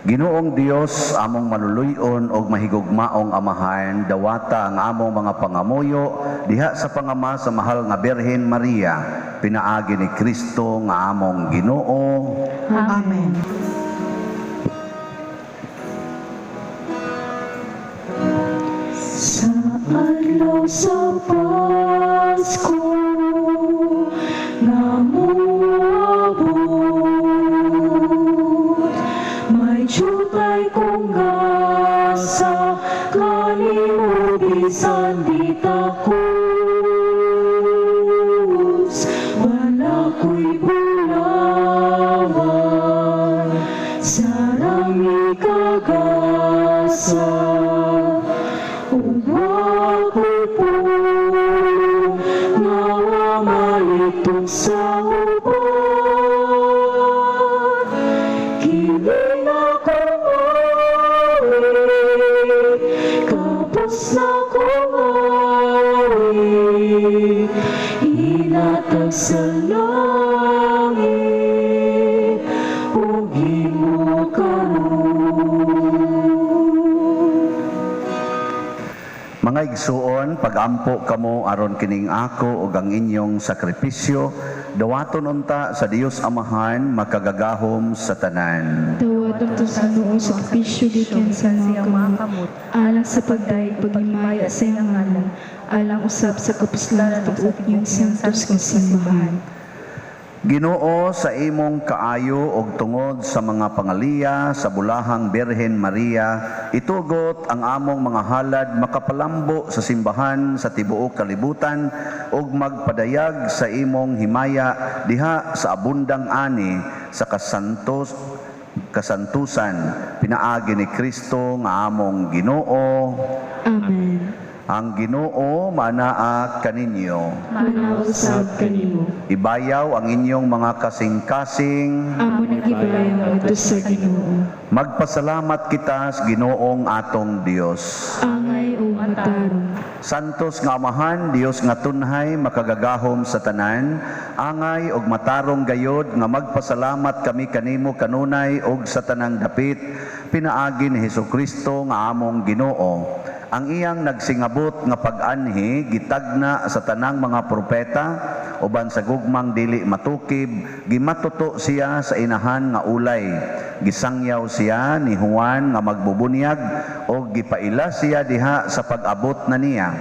Ginoong Dios, among maluluy-on og mahigugmaong Amahan, dawata ang among mga pangamuyo diha sa pangama sa mahal nga Birhen Maria, pinaagi ni Kristo nga among Ginoo. Amen. Sa adlaw sa Pasko nga moabot, may jutay kong gasa kanimo bisan di takos, wala ko'y bulawan sarang ikagasa. Sa uban, kini na kong awit, kapos na kong awit, inatag sa langit, ug himo karon. Mga igsuon, pagampo kamo aron kining ako ug ang inyong sakripisyo, dawaton unta sa Dios Amahan makagagahom sa tanan. Dawaton to sa Ginoo sakripisyo gikan sa mga kamot, alang sa pagdayeg paghimaya sa iyang ngalan, alang usab sa kapuslan sa tibuok niyang santos nga simbahan. Ginoo, sa imong kaayo og tungod sa mga pangaliya sa bulahang Birhen Maria, itugot ang among mga halad makapalambo sa simbahan sa tibuok kalibutan ug magpadayag sa imong himaya diha sa abundang ani sa kasantusan pinaagi ni Kristo nga among Ginoo. Amen. Ang Ginoo maanaa kaninyo. Maanaa usab kanimo. Ibayaw ang inyong mga kasing-kasing. Amo nang gibayaw adto sa Ginoo. Magpasalamat kita sa Ginoong atong Dios. Angay ug matarong. Santos nga Amahan, Dios nga tunhay, makagagahom sa tanan, angay ug matarong gayod nga magpasalamat kami kanimo kanunay ug sa tanang dapit, pinaagi ni Hesukristo nga among Ginoo. Ang iyang nagsingabot nga pag-anhi gitagna sa tanang mga propeta uban sa gugmang dili matukib, gimatuto siya sa inahan nga ulay. Gisangyaw siya ni Juan nga magbubunyag o gipaila siya diha sa pag-abot na niya.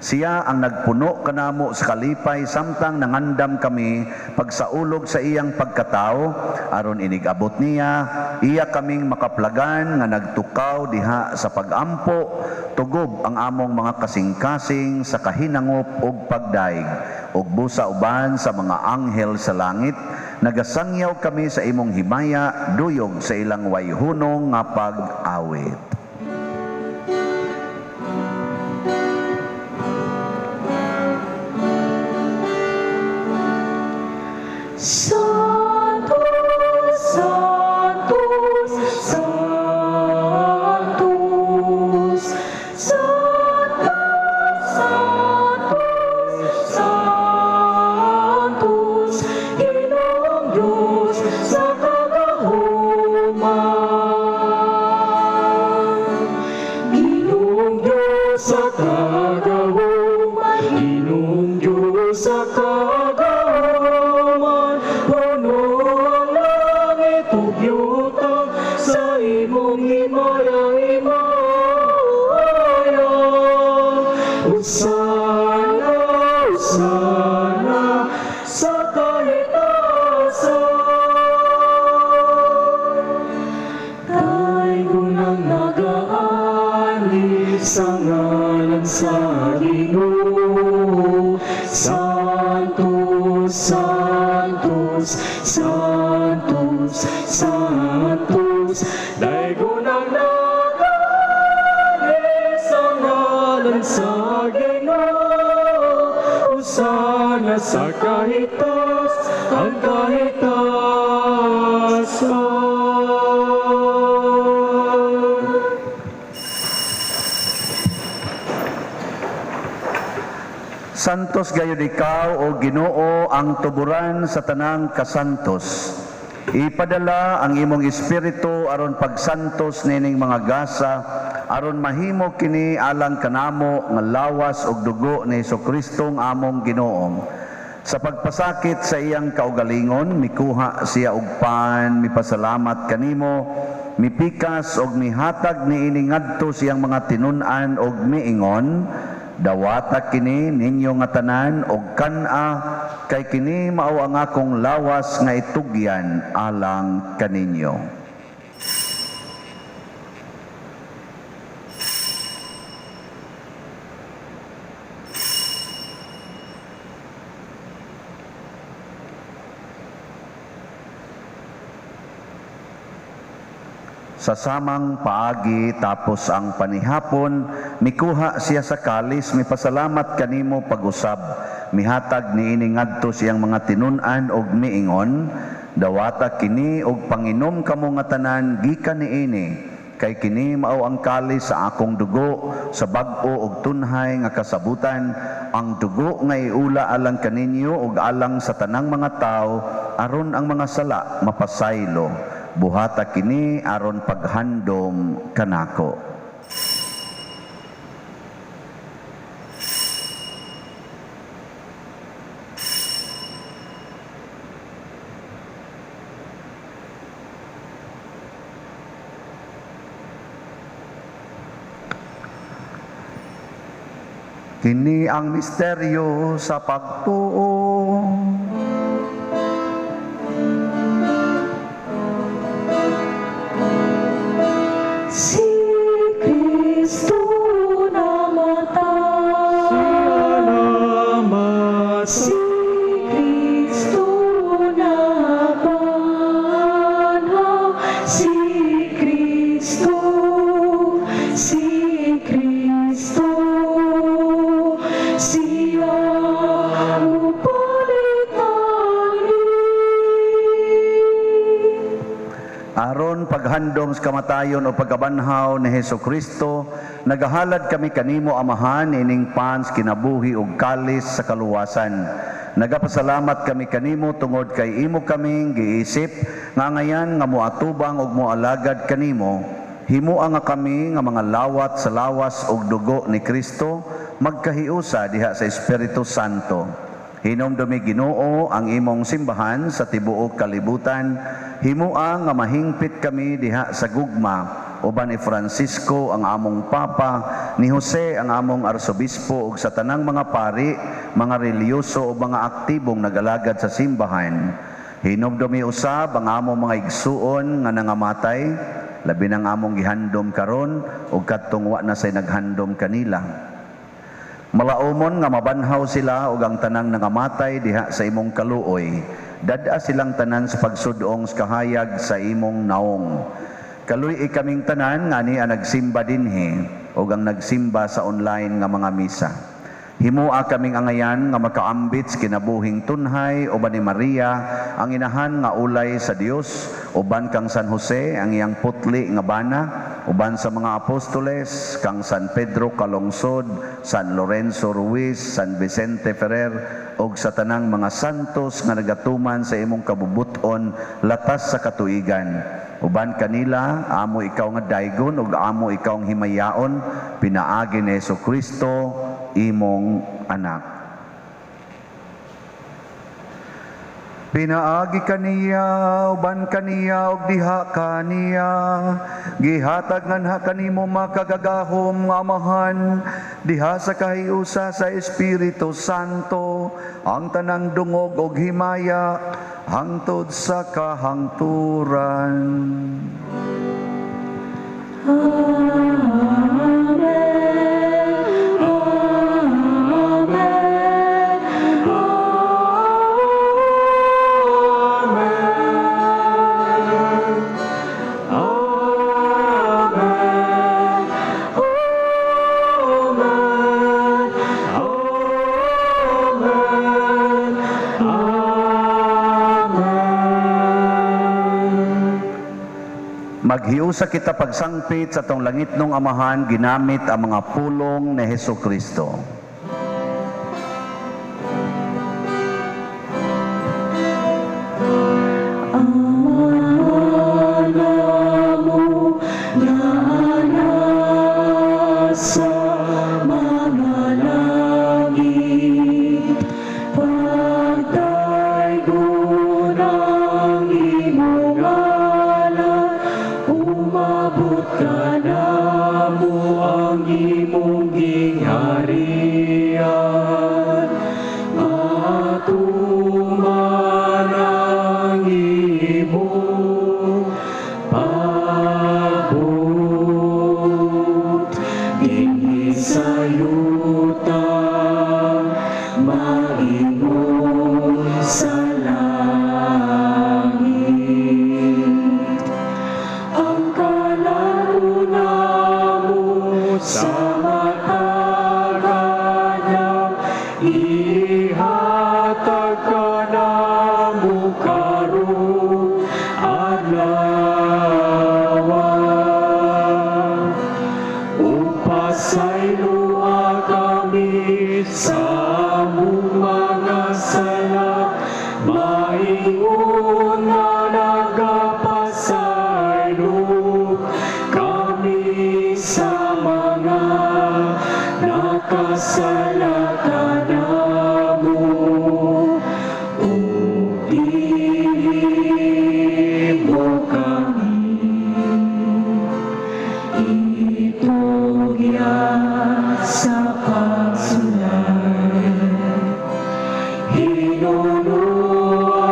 Siya ang nagpuno kanamo sa kalipay samtang nangandam kami pagsaulog sa iyang pagkatao aron inig-abot niya iya kaming makaplagan nga nagtukaw diha sa pagampo tugob ang among mga kasing-kasing sa kahinangop ug pagdaig ug busa uban sa mga anghel sa langit nagasangyaw kami sa imong himaya duyog sa ilang wayhunong nga pag-awit. Santos, Santos, Santos, Santos, Santos, Santos, Ginoong Diyos sa kagahuman. Ginoong Diyos sa kagahuman, Ginoong Diyos sa kagahuman, puno ang langit ug yuta sa imong himaya, himaya. Hosana, hosana sa kahitasan. Daygon ang nagaanhi sa ngalan sa Ginoo. Santos, Santos, Santos, Santos, daygon ang nagaanhi sa ngalan sa Ginoo. Hosana sa kahitas, ang kahitasan. Santos gayud ikaw o Ginoo ang tuburan sa tanang kasantos. Ipadala ang imong espiritu aron pagsantos nining mga gasa aron mahimo kini alang kanamo nga lawas ug dugo ni Hesukristo ang among Ginoo. Sa pagpasakit sa iyang kaugalingon mikuha siya og pan, mipasalamat kanimo, mipikas og mihatag niini ngadto siyang mga tinun-an og miingon, dawata kini ninyo nga tanan og kan-a kay kini mao ang akong lawas nga itugyan alang kaninyo. Sa samang paagi tapos ang panihapon, mikuha siya sa kalis, mipasalamat kanimo pag-usab, mihatag niini ngadto siyang mga tinun-an og miingon, dawata kini og panginom kamo nga tanan gikan niini, kay kini mao ang kalis sa akong dugo sa bag-o og tunhay nga kasabutan, ang dugo nga iula alang kaninyo og alang sa tanang mga tawo aron ang mga sala mapasaylo. Buhata kini aron paghandom kanako. Kini ang misteryo sa pagtuo. Si Kristo namatay, si Kristo nabanhaw, si Kristo, si Kristo, Aron paghandom sa kamatayon o pagkabanhaw ni Hesus Kristo, nagahalad kami kanimo, Amahan, ining pan sa kinabuhi ug kalis sa kaluwasan. Nagapasalamat kami kanimo tungod kay imo kaming giisip nga ngayan nga moatubang ug moalagad kanimo. Himua nga kami nga mga lawat sa lawas ug dugo ni Kristo magkahiusa diha sa Espiritu Santo. Hinumdumi, Ginoo, ang imong simbahan sa tibuok kalibutan. Himua nga mahingpit kami diha sa gugma uban ni Francisco ang among Papa, ni Jose ang among Arsobispo ug sa tanang mga pari, mga relihiyoso ug mga aktibong nagalagad sa simbahan. Hinumdumi usab ang among mga igsuon nga nangamatay, labi nang among gihandom karon ug kadtong wa na say naghandom kanila. Malaumon nga mabanhaw sila ug ang tanang nangamatay diha sa imong kaluoy. Dad-a silang tanan sa pagsudong sa kahayag sa imong naong. Kaluy-i kaming tanan nga ania nagsimba dinhi ug ang nagsimba sa online nga mga misa. Himua kaming angayan nga makaambit sa kinabuhing tunhay uban ni Maria ang inahan nga ulay sa Dios, uban kang San Jose ang iyang putli nga bana, uban sa mga apostoles kang San Pedro Calungsod, San Lorenzo Ruiz, San Vicente Ferrer ug sa tanang mga santos nga nagatuman sa imong kabubut-on latas sa katuigan. Uban kanila, amo ikaw nga daygon ug amo ikaw ang himayaon pinaagi ni Hesus Kristo imong anak. Pinaagi kaniya, uban kaniya ug diha kaniya, gihatag nganha kanimo makagagahom nga Amahan diha sa kahiusa sa Espiritu Santo ang tanang dungog ug himaya hangtod sa kahangturan. Amen. Amen. Amen. Amen. Amen. Amen. Amen. Maghiusa kita pagsangpit sa atong langitnong Amahan ginamit ang mga pulong ni Hesus Kristo. Ama namo nga nasa mga langit, pagdaygon ang imong ngalan, umabot kanamo ang imong gingharian. Matuman ang imong pagbuot dinhi sa yuta, maingon sa langit. Ang kalan-on namo sa matag adlaw, ihatag kanamo karong adlaw. Ug pasayloa kami sa among mga sala, maingon nga nagapasaylo kami sa mga nakasala kanamo. Ug dili mo kami itugyan sa pagsulay. Hinunua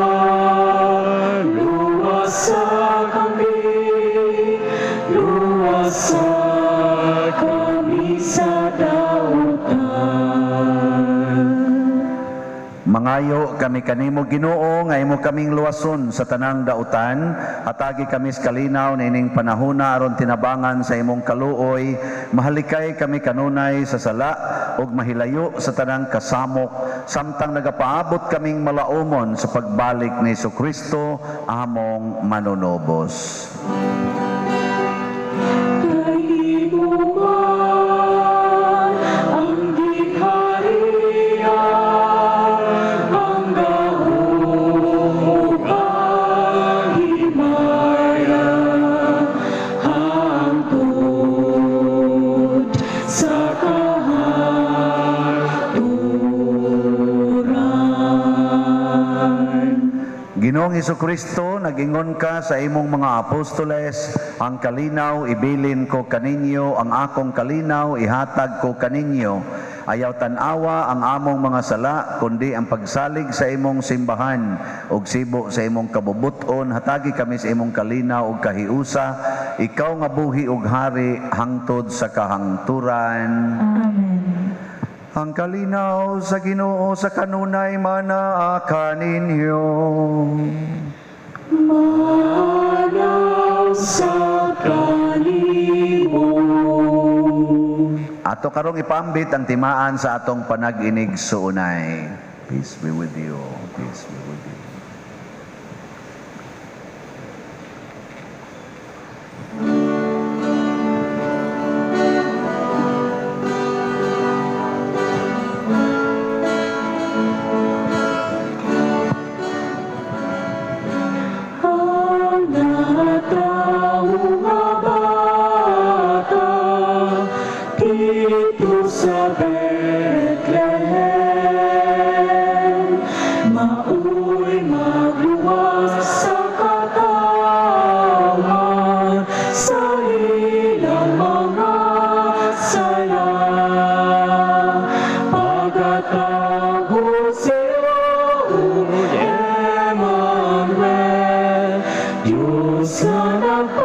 Nangayo kami kanimo Ginoo nga imo kaming luwason sa tanang dautan, hatagi kami sa kalinaw niining panahona aron tinabangan sa imong kaluoy, mahalikay kami kanunay sa sala ug mahilayo sa tanang kasamok samtang nagapaabot kaming malaumon sa pagbalik ni Hesukristo among manunubos. Kay imo man ang gingharian, ang gahom ug ang himaya, hangtod sa kahangturan. Ginoong Hesukristo, nag-ingon ka sa imong mga apostoles, ang kalinaw ibilin ko kaninyo, ang akong kalinaw ihatag ko kaninyo. Ayaw tan-awa ang among mga sala, kundi ang pagsalig sa imong simbahan ug sibo sa imong kabubuton. Hatagi kami sa imong kalinaw ug kahiusa, ikaw nga buhi ug hari hangtod sa kahangturan. Amen. Ang kalinaw sa Ginoo sa kanunay manaa kaninyo. Manaw sa kanimo. Ato karong ipambit ang timaan sa atong panag-inig suunay. Peace be with you. Peace be with you. Ang natawo nga bata didto sa Bethlehem, maoy magluwas sa katawhan sa ilang mga sala. Pagatago siya og Emmanuel, Diyos nga nagpakatao,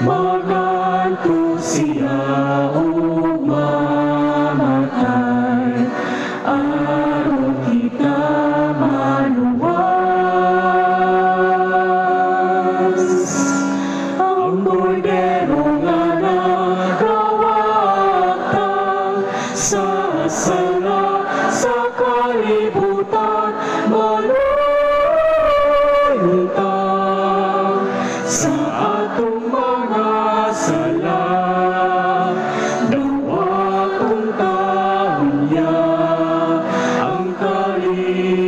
maganto siya ug mamatay, aron kita maluwas. Ang kordero nga nagawagtang sa sala sa kalibutan, maluyuntang sa atong mga sala. Dawaton taon niya ang kalinaw.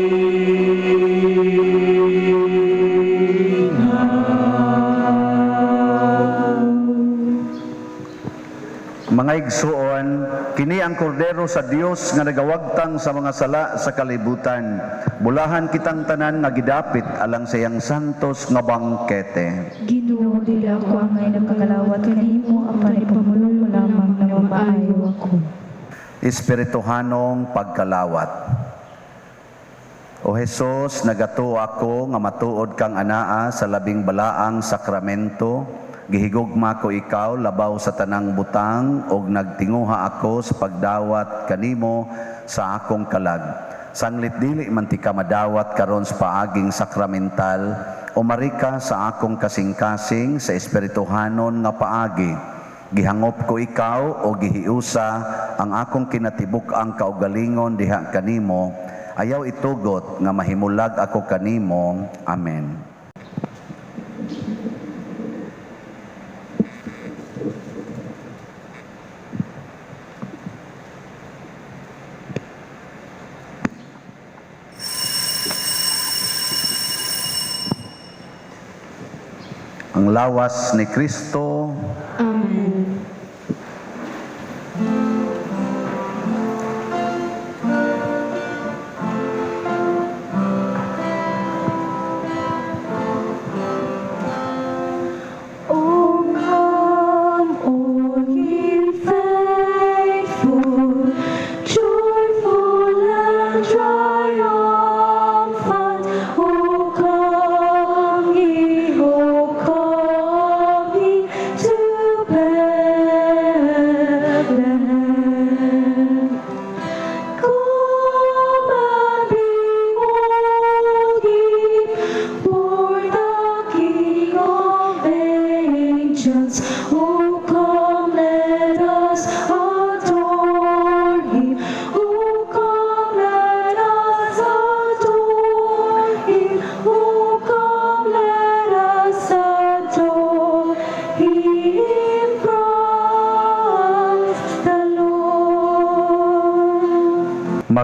Mga igsuon, kini ang kordero sa Dios nga nagawagtang sa mga sala sa kalibutan. Bulahan kitang tanan nga gidapit alang sa iyang santos nga bangkete. Ginoo, dili ako angay nagkakalawat kanimo, apan ipamulong mo lamang nga maayo ako. Espirituhanong pagkalawat. O Jesus, nagatuo ako nga matuod kang anaa sa labing balaang sakramento. Gihigugma ko ikaw labaw sa tanang butang ug nagtinguha ako sa pagdawat kanimo sa akong kalag. Sanglit dili man ti ka madawat karon sa paaging sakramental, umarika sa akong kasing-kasing sa espirituhanon nga paagi. Gihangop ko ikaw o gihiusa ang akong kinatibuk-ang kaugalingon diha kanimo. Ayaw itugot nga mahimulag ako kanimo. Amen. Ang lawas ni Kristo. Amen. O come, all ye faithful, joyful and triumphant. O come ye, O come ye to Bethlehem.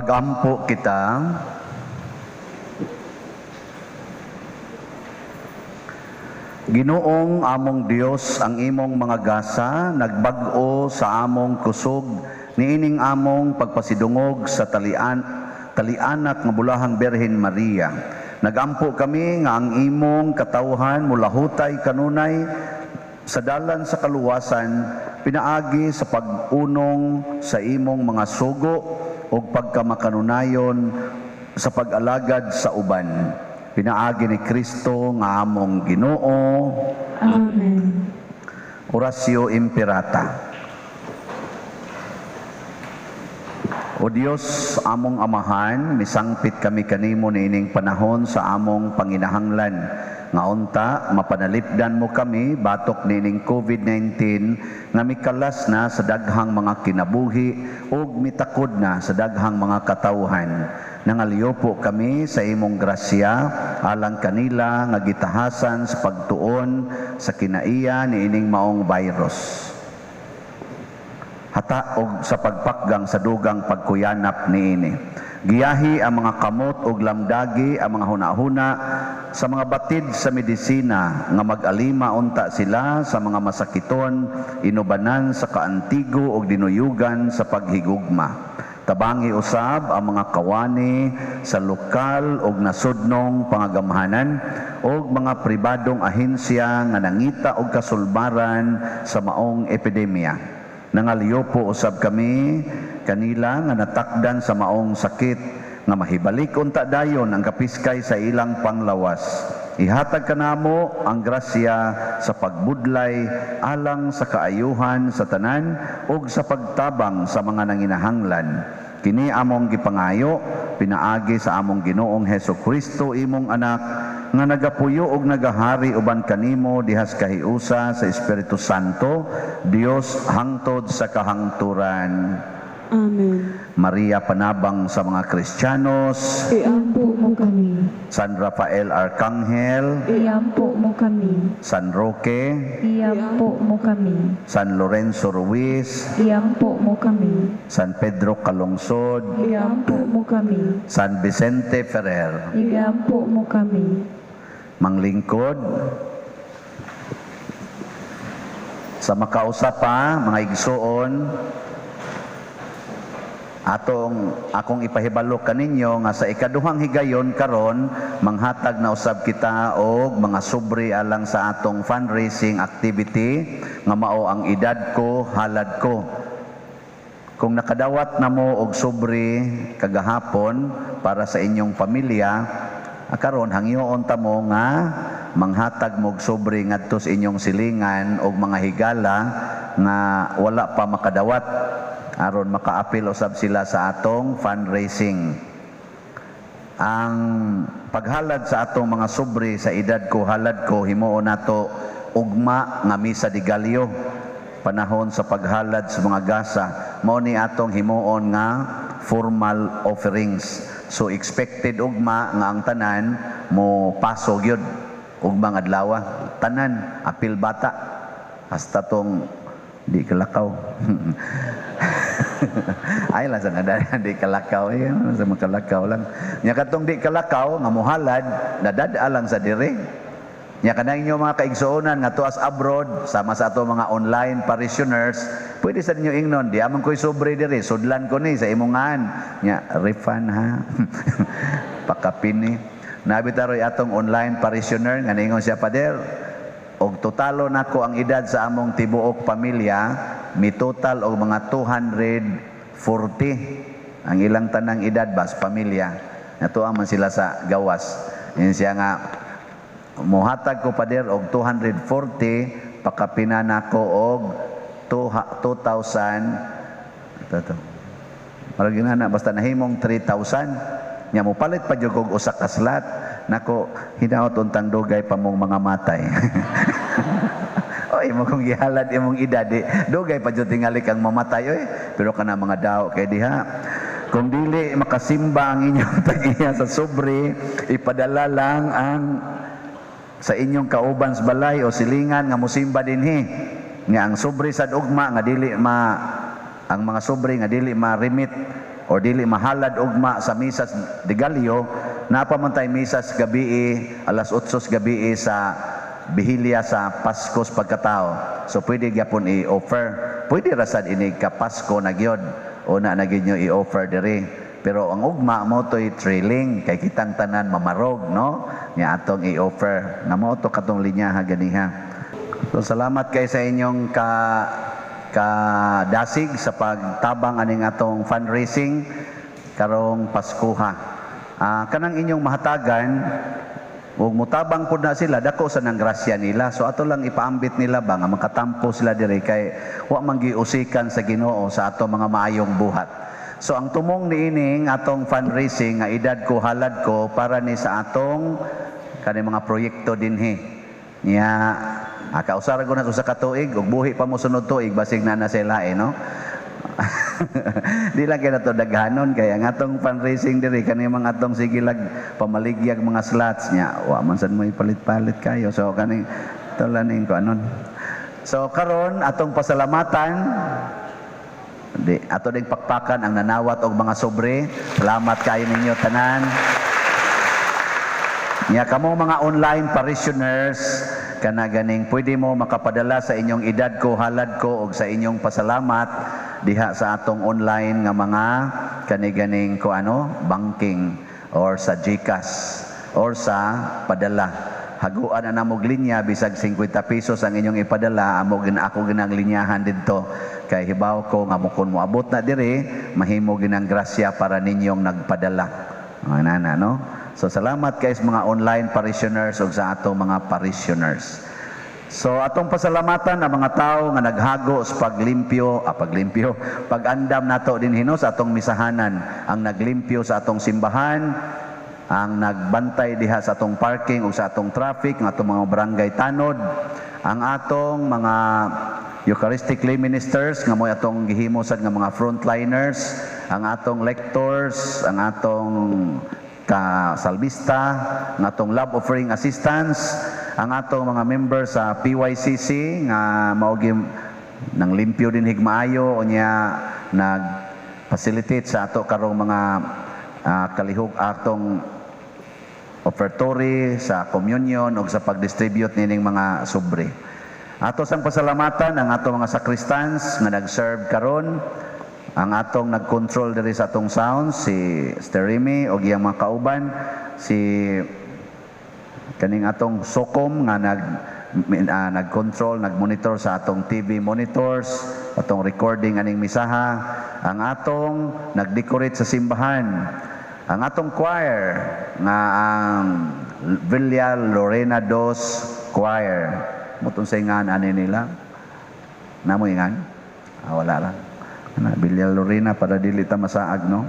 Mag-ampo kita. Ginoong among Dios, ang imong mga gasa nagbag-o sa among kusog niining among pagpasidungog sa talianak nga bulahang Birhen Maria. Nagampo kami nga ang imong katawhan mulahutay kanunay sa dalan sa kaluwasan, pinaagi sa pag-unong sa imong mga sugo ug pagkamakanunayon sa pag-alagad sa uban. Pinaagi ni Kristo nga among Ginoo. Amen. Oratio Imperata. O Dios, among Amahan, misangpit kami kanimo niining panahon sa among panginahanglan. Nga unta, mapanalipdan mo kami batok niining COVID-19 nga mikalas na sa daghang mga kinabuhi ug mitakod na sa daghang mga katawhan. Nangalyopo kami sa imong grasya alang kanila nga gitahasan sa pagtuon sa kinaiya niining maong virus. Hata og sa pagpakgang sa dugang pagkuyanap niini. Giyahi ang mga kamot og lamdagi ang mga hunahuna sa mga batid sa medisina nga mag-alima unta sila sa mga masakiton, inubanan sa kaantigo og dinuyugan sa paghigugma. Tabangi usab ang mga kawani sa lokal og nasudnong pangagamhanan og mga pribadong ahensya nga nangita og kasulbaran sa maong epidemya. Nangalyopo usab kami kanila nga natakdan sa maong sakit nga mahibalik unta dayon ang kapiskay sa ilang panglawas. Ihatag kanamo ang grasya sa pagbudlay alang sa kaayuhan sa tanan ug sa pagtabang sa mga nanginahanglan. Kini among gipangayo pinaagi sa among Ginoong Hesus Kristo, imong anak, nga nagapuyo og nagahari uban kanimo dihas kahiusa sa Espiritu Santo, Dios hangtod sa kahangturan. Amen. Maria, panabang sa mga Kristiyanos, Iampo mo kami. San Rafael Arcangel, Iampo mo kami. San Roque, Iampo mo kami. San Lorenzo Ruiz, Iampo mo kami. San Pedro Calungsod, Iampo mo kami. San Vicente Ferrer. Iampo mo kami. Manglingkod sa makausap pa, mga igsuon, atong akong ipahibalo kaninyo nga sa ikaduhang higayon karon manghatag na usab kita og mga sobre alang sa atong fundraising activity nga mao ang Edad Ko Halad Ko. Kung nakadawat na mo og sobre kagahapon para sa inyong pamilya, karon hangyoon ta mo nga manghatag mo og sobre ngadto sa inyong silingan og mga higala nga wala pa makadawat, aron makaapil usab sila sa atong fundraising. Ang paghalad sa atong mga sobre sa Edad Ko Halad Ko himuon nato ugma nga misa de Gallo, panahon sa paghalad sa mga gasa, mao ni atong himuon nga formal offerings. So expected ugma nga ang tanan mo paso gyud ugma nga adlaw, tanan apil bata hasta tong di kalakaw. Ay lang sa nga di kalakaw, ay sa makalakaw lang. Nya katong di kalakaw nga mohalad, nadad-a lang sa dire. Nya kanang inyo mga kaigsuonan nga tuas abroad sama sa ato mga online parishioners, pwede sa ninyo ingnon, di amang koy sobre dire, sudlan ko ni sa imongan. Nya refund ha. Pakapini. Nabi taroy atong online parishioner nga ningon siya, Pader, og totalo nako ang edad sa among tibuok pamilya, mi total og mga 240 ang ilang tanang edad bas pamilya. Natuwa man sila sa gawas. Yun siya nga mohatag ko Pader og 240, pakapina nako og 2,000. Ito. Marag yun na, basta nahimong 3,000. Nya mo palit pa jud og usa ka slot. Nako, hinaot untang dugay pa mong mga matay. Oy, mo kung gihalad imong edad, di, dugay pa jud tingali kang mamatay oy. Pero kana mga daw kay diha. Kung dili makasimba ang inyong tag-iya sa sobre, ipadala lang ang sa inyong kauban sa balay o silingan nga mosimba dinhi. Nga ang sobre sa ugma nga dili ma, ang mga sobre nga dili ma-remit or dili mahalad ugma sa misa de Gallo, naa pa man tay misa sa gabi, alas 8 sa gabi sa Bihilya sa Pasko sa Pagkatao. So pwede gyapon i-offer. Pwede ra sad inig ka Pasko na gyud. Una na gyud nyo i-offer diri. Pero ang ugma mao to'y thrilling kay kitang tanan mamarog, no? Nya atong i-offer. Nga mao to katong linyaha ganiha. So salamat kay sa inyong ka kadasig sa pagtabang aning atong fundraising karong Paskuha. Kanang inyong mahatagan ug mutabang pud na sila, dako sa nang grasya nila. So ato lang ipaambit nila ba nga makatampo sila diri kay wa man giusikan sa Ginoo sa ato mga maayong buhat. So ang tumong niining atong fundraising nga "Edad ko, halad ko" para ni sa atong kani mga proyekto dinhi. Nya kausara ko na sa usa ka tuig ug buhi pa mo sunod tuig, basig na na sila eh, no? Di lang kay nato daghanon kay ang atong fundraising diri kani mga atong sige lag pamaligyag mga slots nya wa man sad mo ipalit-palit kayo. So kani to lang ning kuanon. So karon atong pasalamatan di ato ding pakpakan ang nanawat og mga sobre. Salamat kayo ninyo tanan. Nya kamo mga online parishioners, kana ganing pwede mo makapadala sa inyong "Edad ko, halad ko" og sa inyong pasalamat diha sa atong online nga mga kani ganing ko ano banking or sa GCash or sa padala. Haguan na namog linya, bisag 50 pesos ang inyong ipadala, amo gin ako ginang linyahan didto kay hibaw ko nga mo kun moabot na diri, mahimo ginang grasya para ninyong nagpadala. Mga nana, no? So salamat kay sa mga online parishioners ug sa atong mga parishioners. So atong pasalamatan ang mga tao nga naghago sa paglimpyo, paglimpyo, pag-andam nato din hino sa atong misahanan, ang naglimpyo sa atong simbahan, ang nagbantay diha sa atong parking ug sa atong traffic, ang atong mga barangay tanod, ang atong mga Eucharistic lay ministers nga mo'y atong gihimo sad nga mga frontliners, ang atong lectors, ang atong kasalbista, ang atong love offering assistants, ang atong mga members sa PYCC nga mao nang limpyo din higmaayo unya nag facilitate sa ato karong mga kalihok atong offertory sa communion ug sa pag-distribute nining mga sobre. Ato sang pasalamatan ang atong mga sacristans nga nag-serve karon, ang atong nag-control diri sa atong sound si Sterimi ug iyang mga kauban, si kaning atong Sokom nga nag-control, nag-monitor sa atong TV monitors, atong recording aning misaha, ang atong nag-decorate sa simbahan, ang atong choir nga ang Villa Lorena Dos Choir. Mutong sa ngan ani nila. Namo ingan? Wala lang. Ana, Villa Lorena para dili ta masaag, no?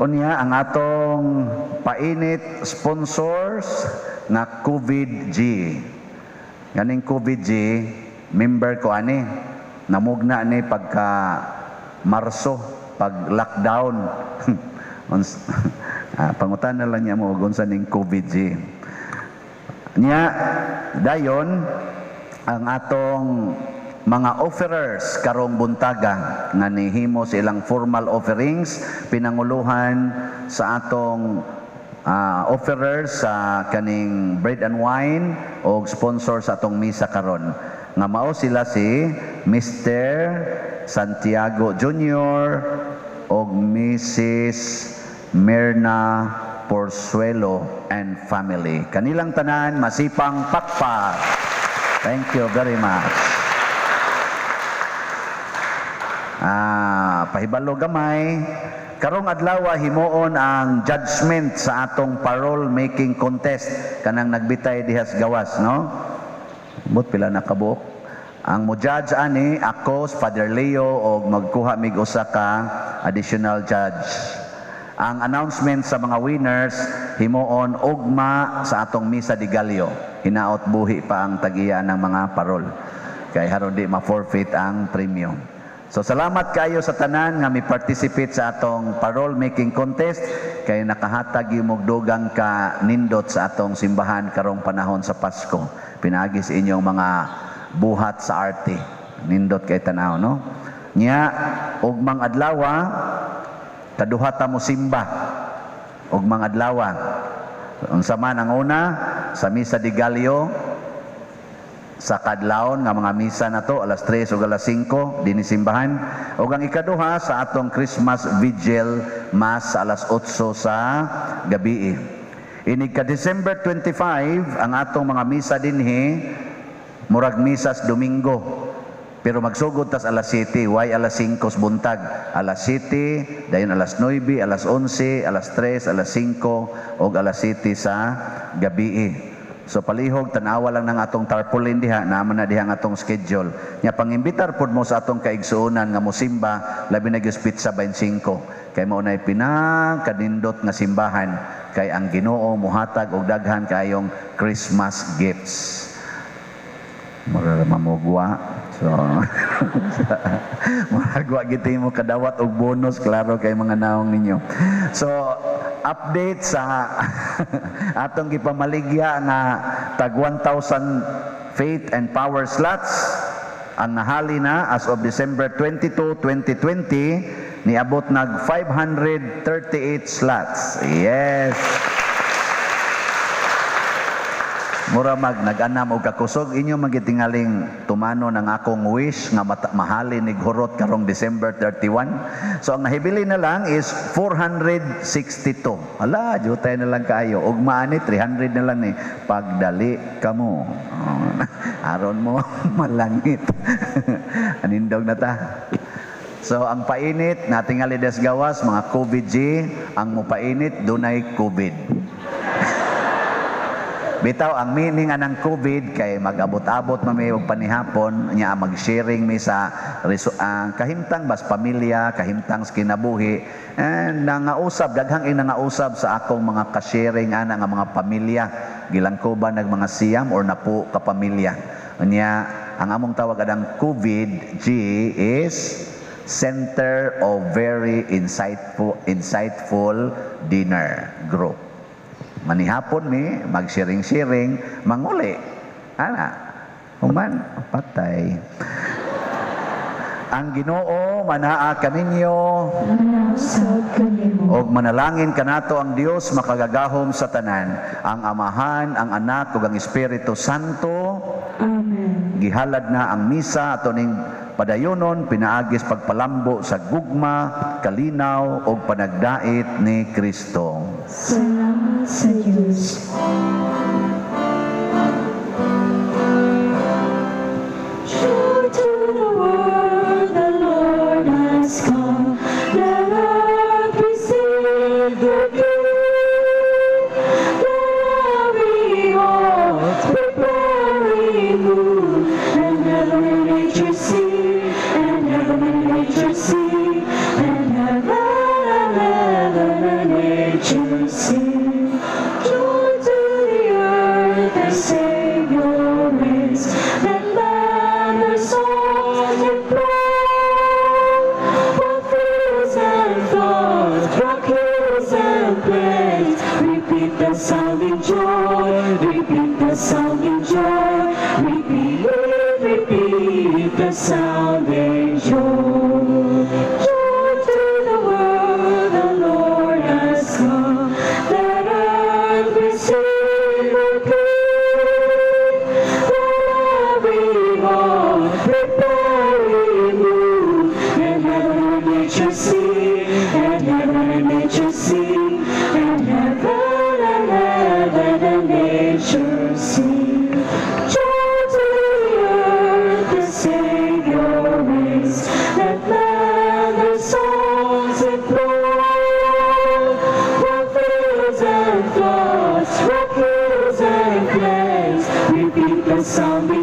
Unya ang atong painit sponsors nga COVID G. Ganing COVID G, member ko ani. Namugna ni pagka Marso, pag lockdown. Pangutan na lang niya mo og unsa ning COVID G. Nya dayon ang atong mga offerers karong buntaga nga nihimo sa ilang formal offerings, pinanguluhan sa atong offerers sa kaning bread and wine o sponsor sa atong misa karon nga mao sila si Mr. Santiago Jr. og Mrs. Mirna Porsuelo and family. Kanilang tanan, masipang pakpak. Thank you very much. Pahibalo gamay, karong adlaw himuon ang judgment sa atong parole making contest kanang nagbitay diha sa gawas, no? But pila na kabuok. Ang mo judge ani ako, Father Leo, og magkuha mig usa ka additional judge. Ang announcement sa mga winners himuon ugma sa atong misa di Gallo. Hinaot buhi pa ang tag-iya ng mga parol. Kay haron di ma-forfeit ang premium. So salamat kayo sa tanan nga mi-participate sa atong parole making contest kay nakahatag yung dugang ka nindot sa atong simbahan karong panahon sa Pasko. Pinaagi sa inyong mga buhat sa arte. Nindot kay tanaw, no? Nya ugmang adlaw Kaduha ta mo simba og mga adlaw. Unsa man ang una sa Misa de Gallo sa kadlawon nga mga misa nato, alas 3 ug alas 5 dinhi simbahan, ug ang ikaduha sa atong Christmas Vigil Mass sa alas 8 sa gabi. Inig ka December 25, ang atong mga misa dinhi murag misas Domingo. Pero magsugod tas alas 7, why alas 5 buntag? Alas 7, dayon alas 9, alas 11, alas 3, alas 5 ug alas 7 sa gabi. So palihog tanawa lang ng atong tarpaulin diha, naman na diha ang atong schedule. Nya pangimbitar pod mo sa atong kaigsuonan nga mosimba, labi na gyud sa 25. Kay mao nay pinakanindot nga simbahan kay ang Ginoo mohatag og daghan kayong Christmas gifts. Mura ra mamugwa. So, murag wa gid mo kadawat og bonus, klaro kay mga naong ninyo. So, update sa atong gipamaligya nga tag 1,000 faith and power slots, ang nahali na as of December 22, 2020, niabot nag 538 slots. Yes. Mura mag nag-anam og kakusog inyo magitingaling tumano ng akong wish nga mahali ni hurot karong December 31. So ang nahibili na lang is 462. Ala, jutay na lang kaayo. Ugma ani 300 na lang ni. Pagdali kamo. Aron mo malangit. Anindog na ta. So ang painit natingali des gawas mga COVID G, ang mopainit dunay COVID. Bitaw ang meaning anang COVID kay mag-abot-abot man mi og panihapon nya mag-sharing mi sa kahimtang bas pamilya, kahimtang sa kinabuhi, and nangausab, daghang inangausab sa akong mga ka-sharing ana nga mga pamilya, gilangkoban nag mga siyam or napo ka pamilya. Unya ang among tawag adang COVID G is Center of Very Insightful Dinner Group. Manihapon mi, mag-sharing-sharing, manguli. Ana, human, patay. Ang Ginoo manaa kaninyo, Manausab kanimo. Og manalangin kanato ang Dios makagagahom sa tanan, ang Amahan, ang Anak ug ang Espiritu Santo. Amen. Gihalad na ang misa ato ning padayonon pinaagis pagpalambo sa gugma, kalinaw ug panagdait ni Kristo. Salamat sa Dios. Joy to the world, the Lord has come. Let earth receive the King. Let every heart prepare a move, and heaven and nature sing, and heaven and nature sing, and heaven and nature sing. Joy to the earth, the Savior reigns. Let men their songs employ. While fields and floods, rock hills and plains, repeat the sounding joy, repeat the sounding joy, repeat, repeat the sounding joy. Joy to the world, the Lord has come. Let earth receive her King. Let every heart prepare a move, and heaven and nature sing, and heaven and nature sing, and heaven and nature sing. Joy to the earth, the Savior reigns. Let men their songs employ. While fields and floods, rock hills and plains, repeat the sounding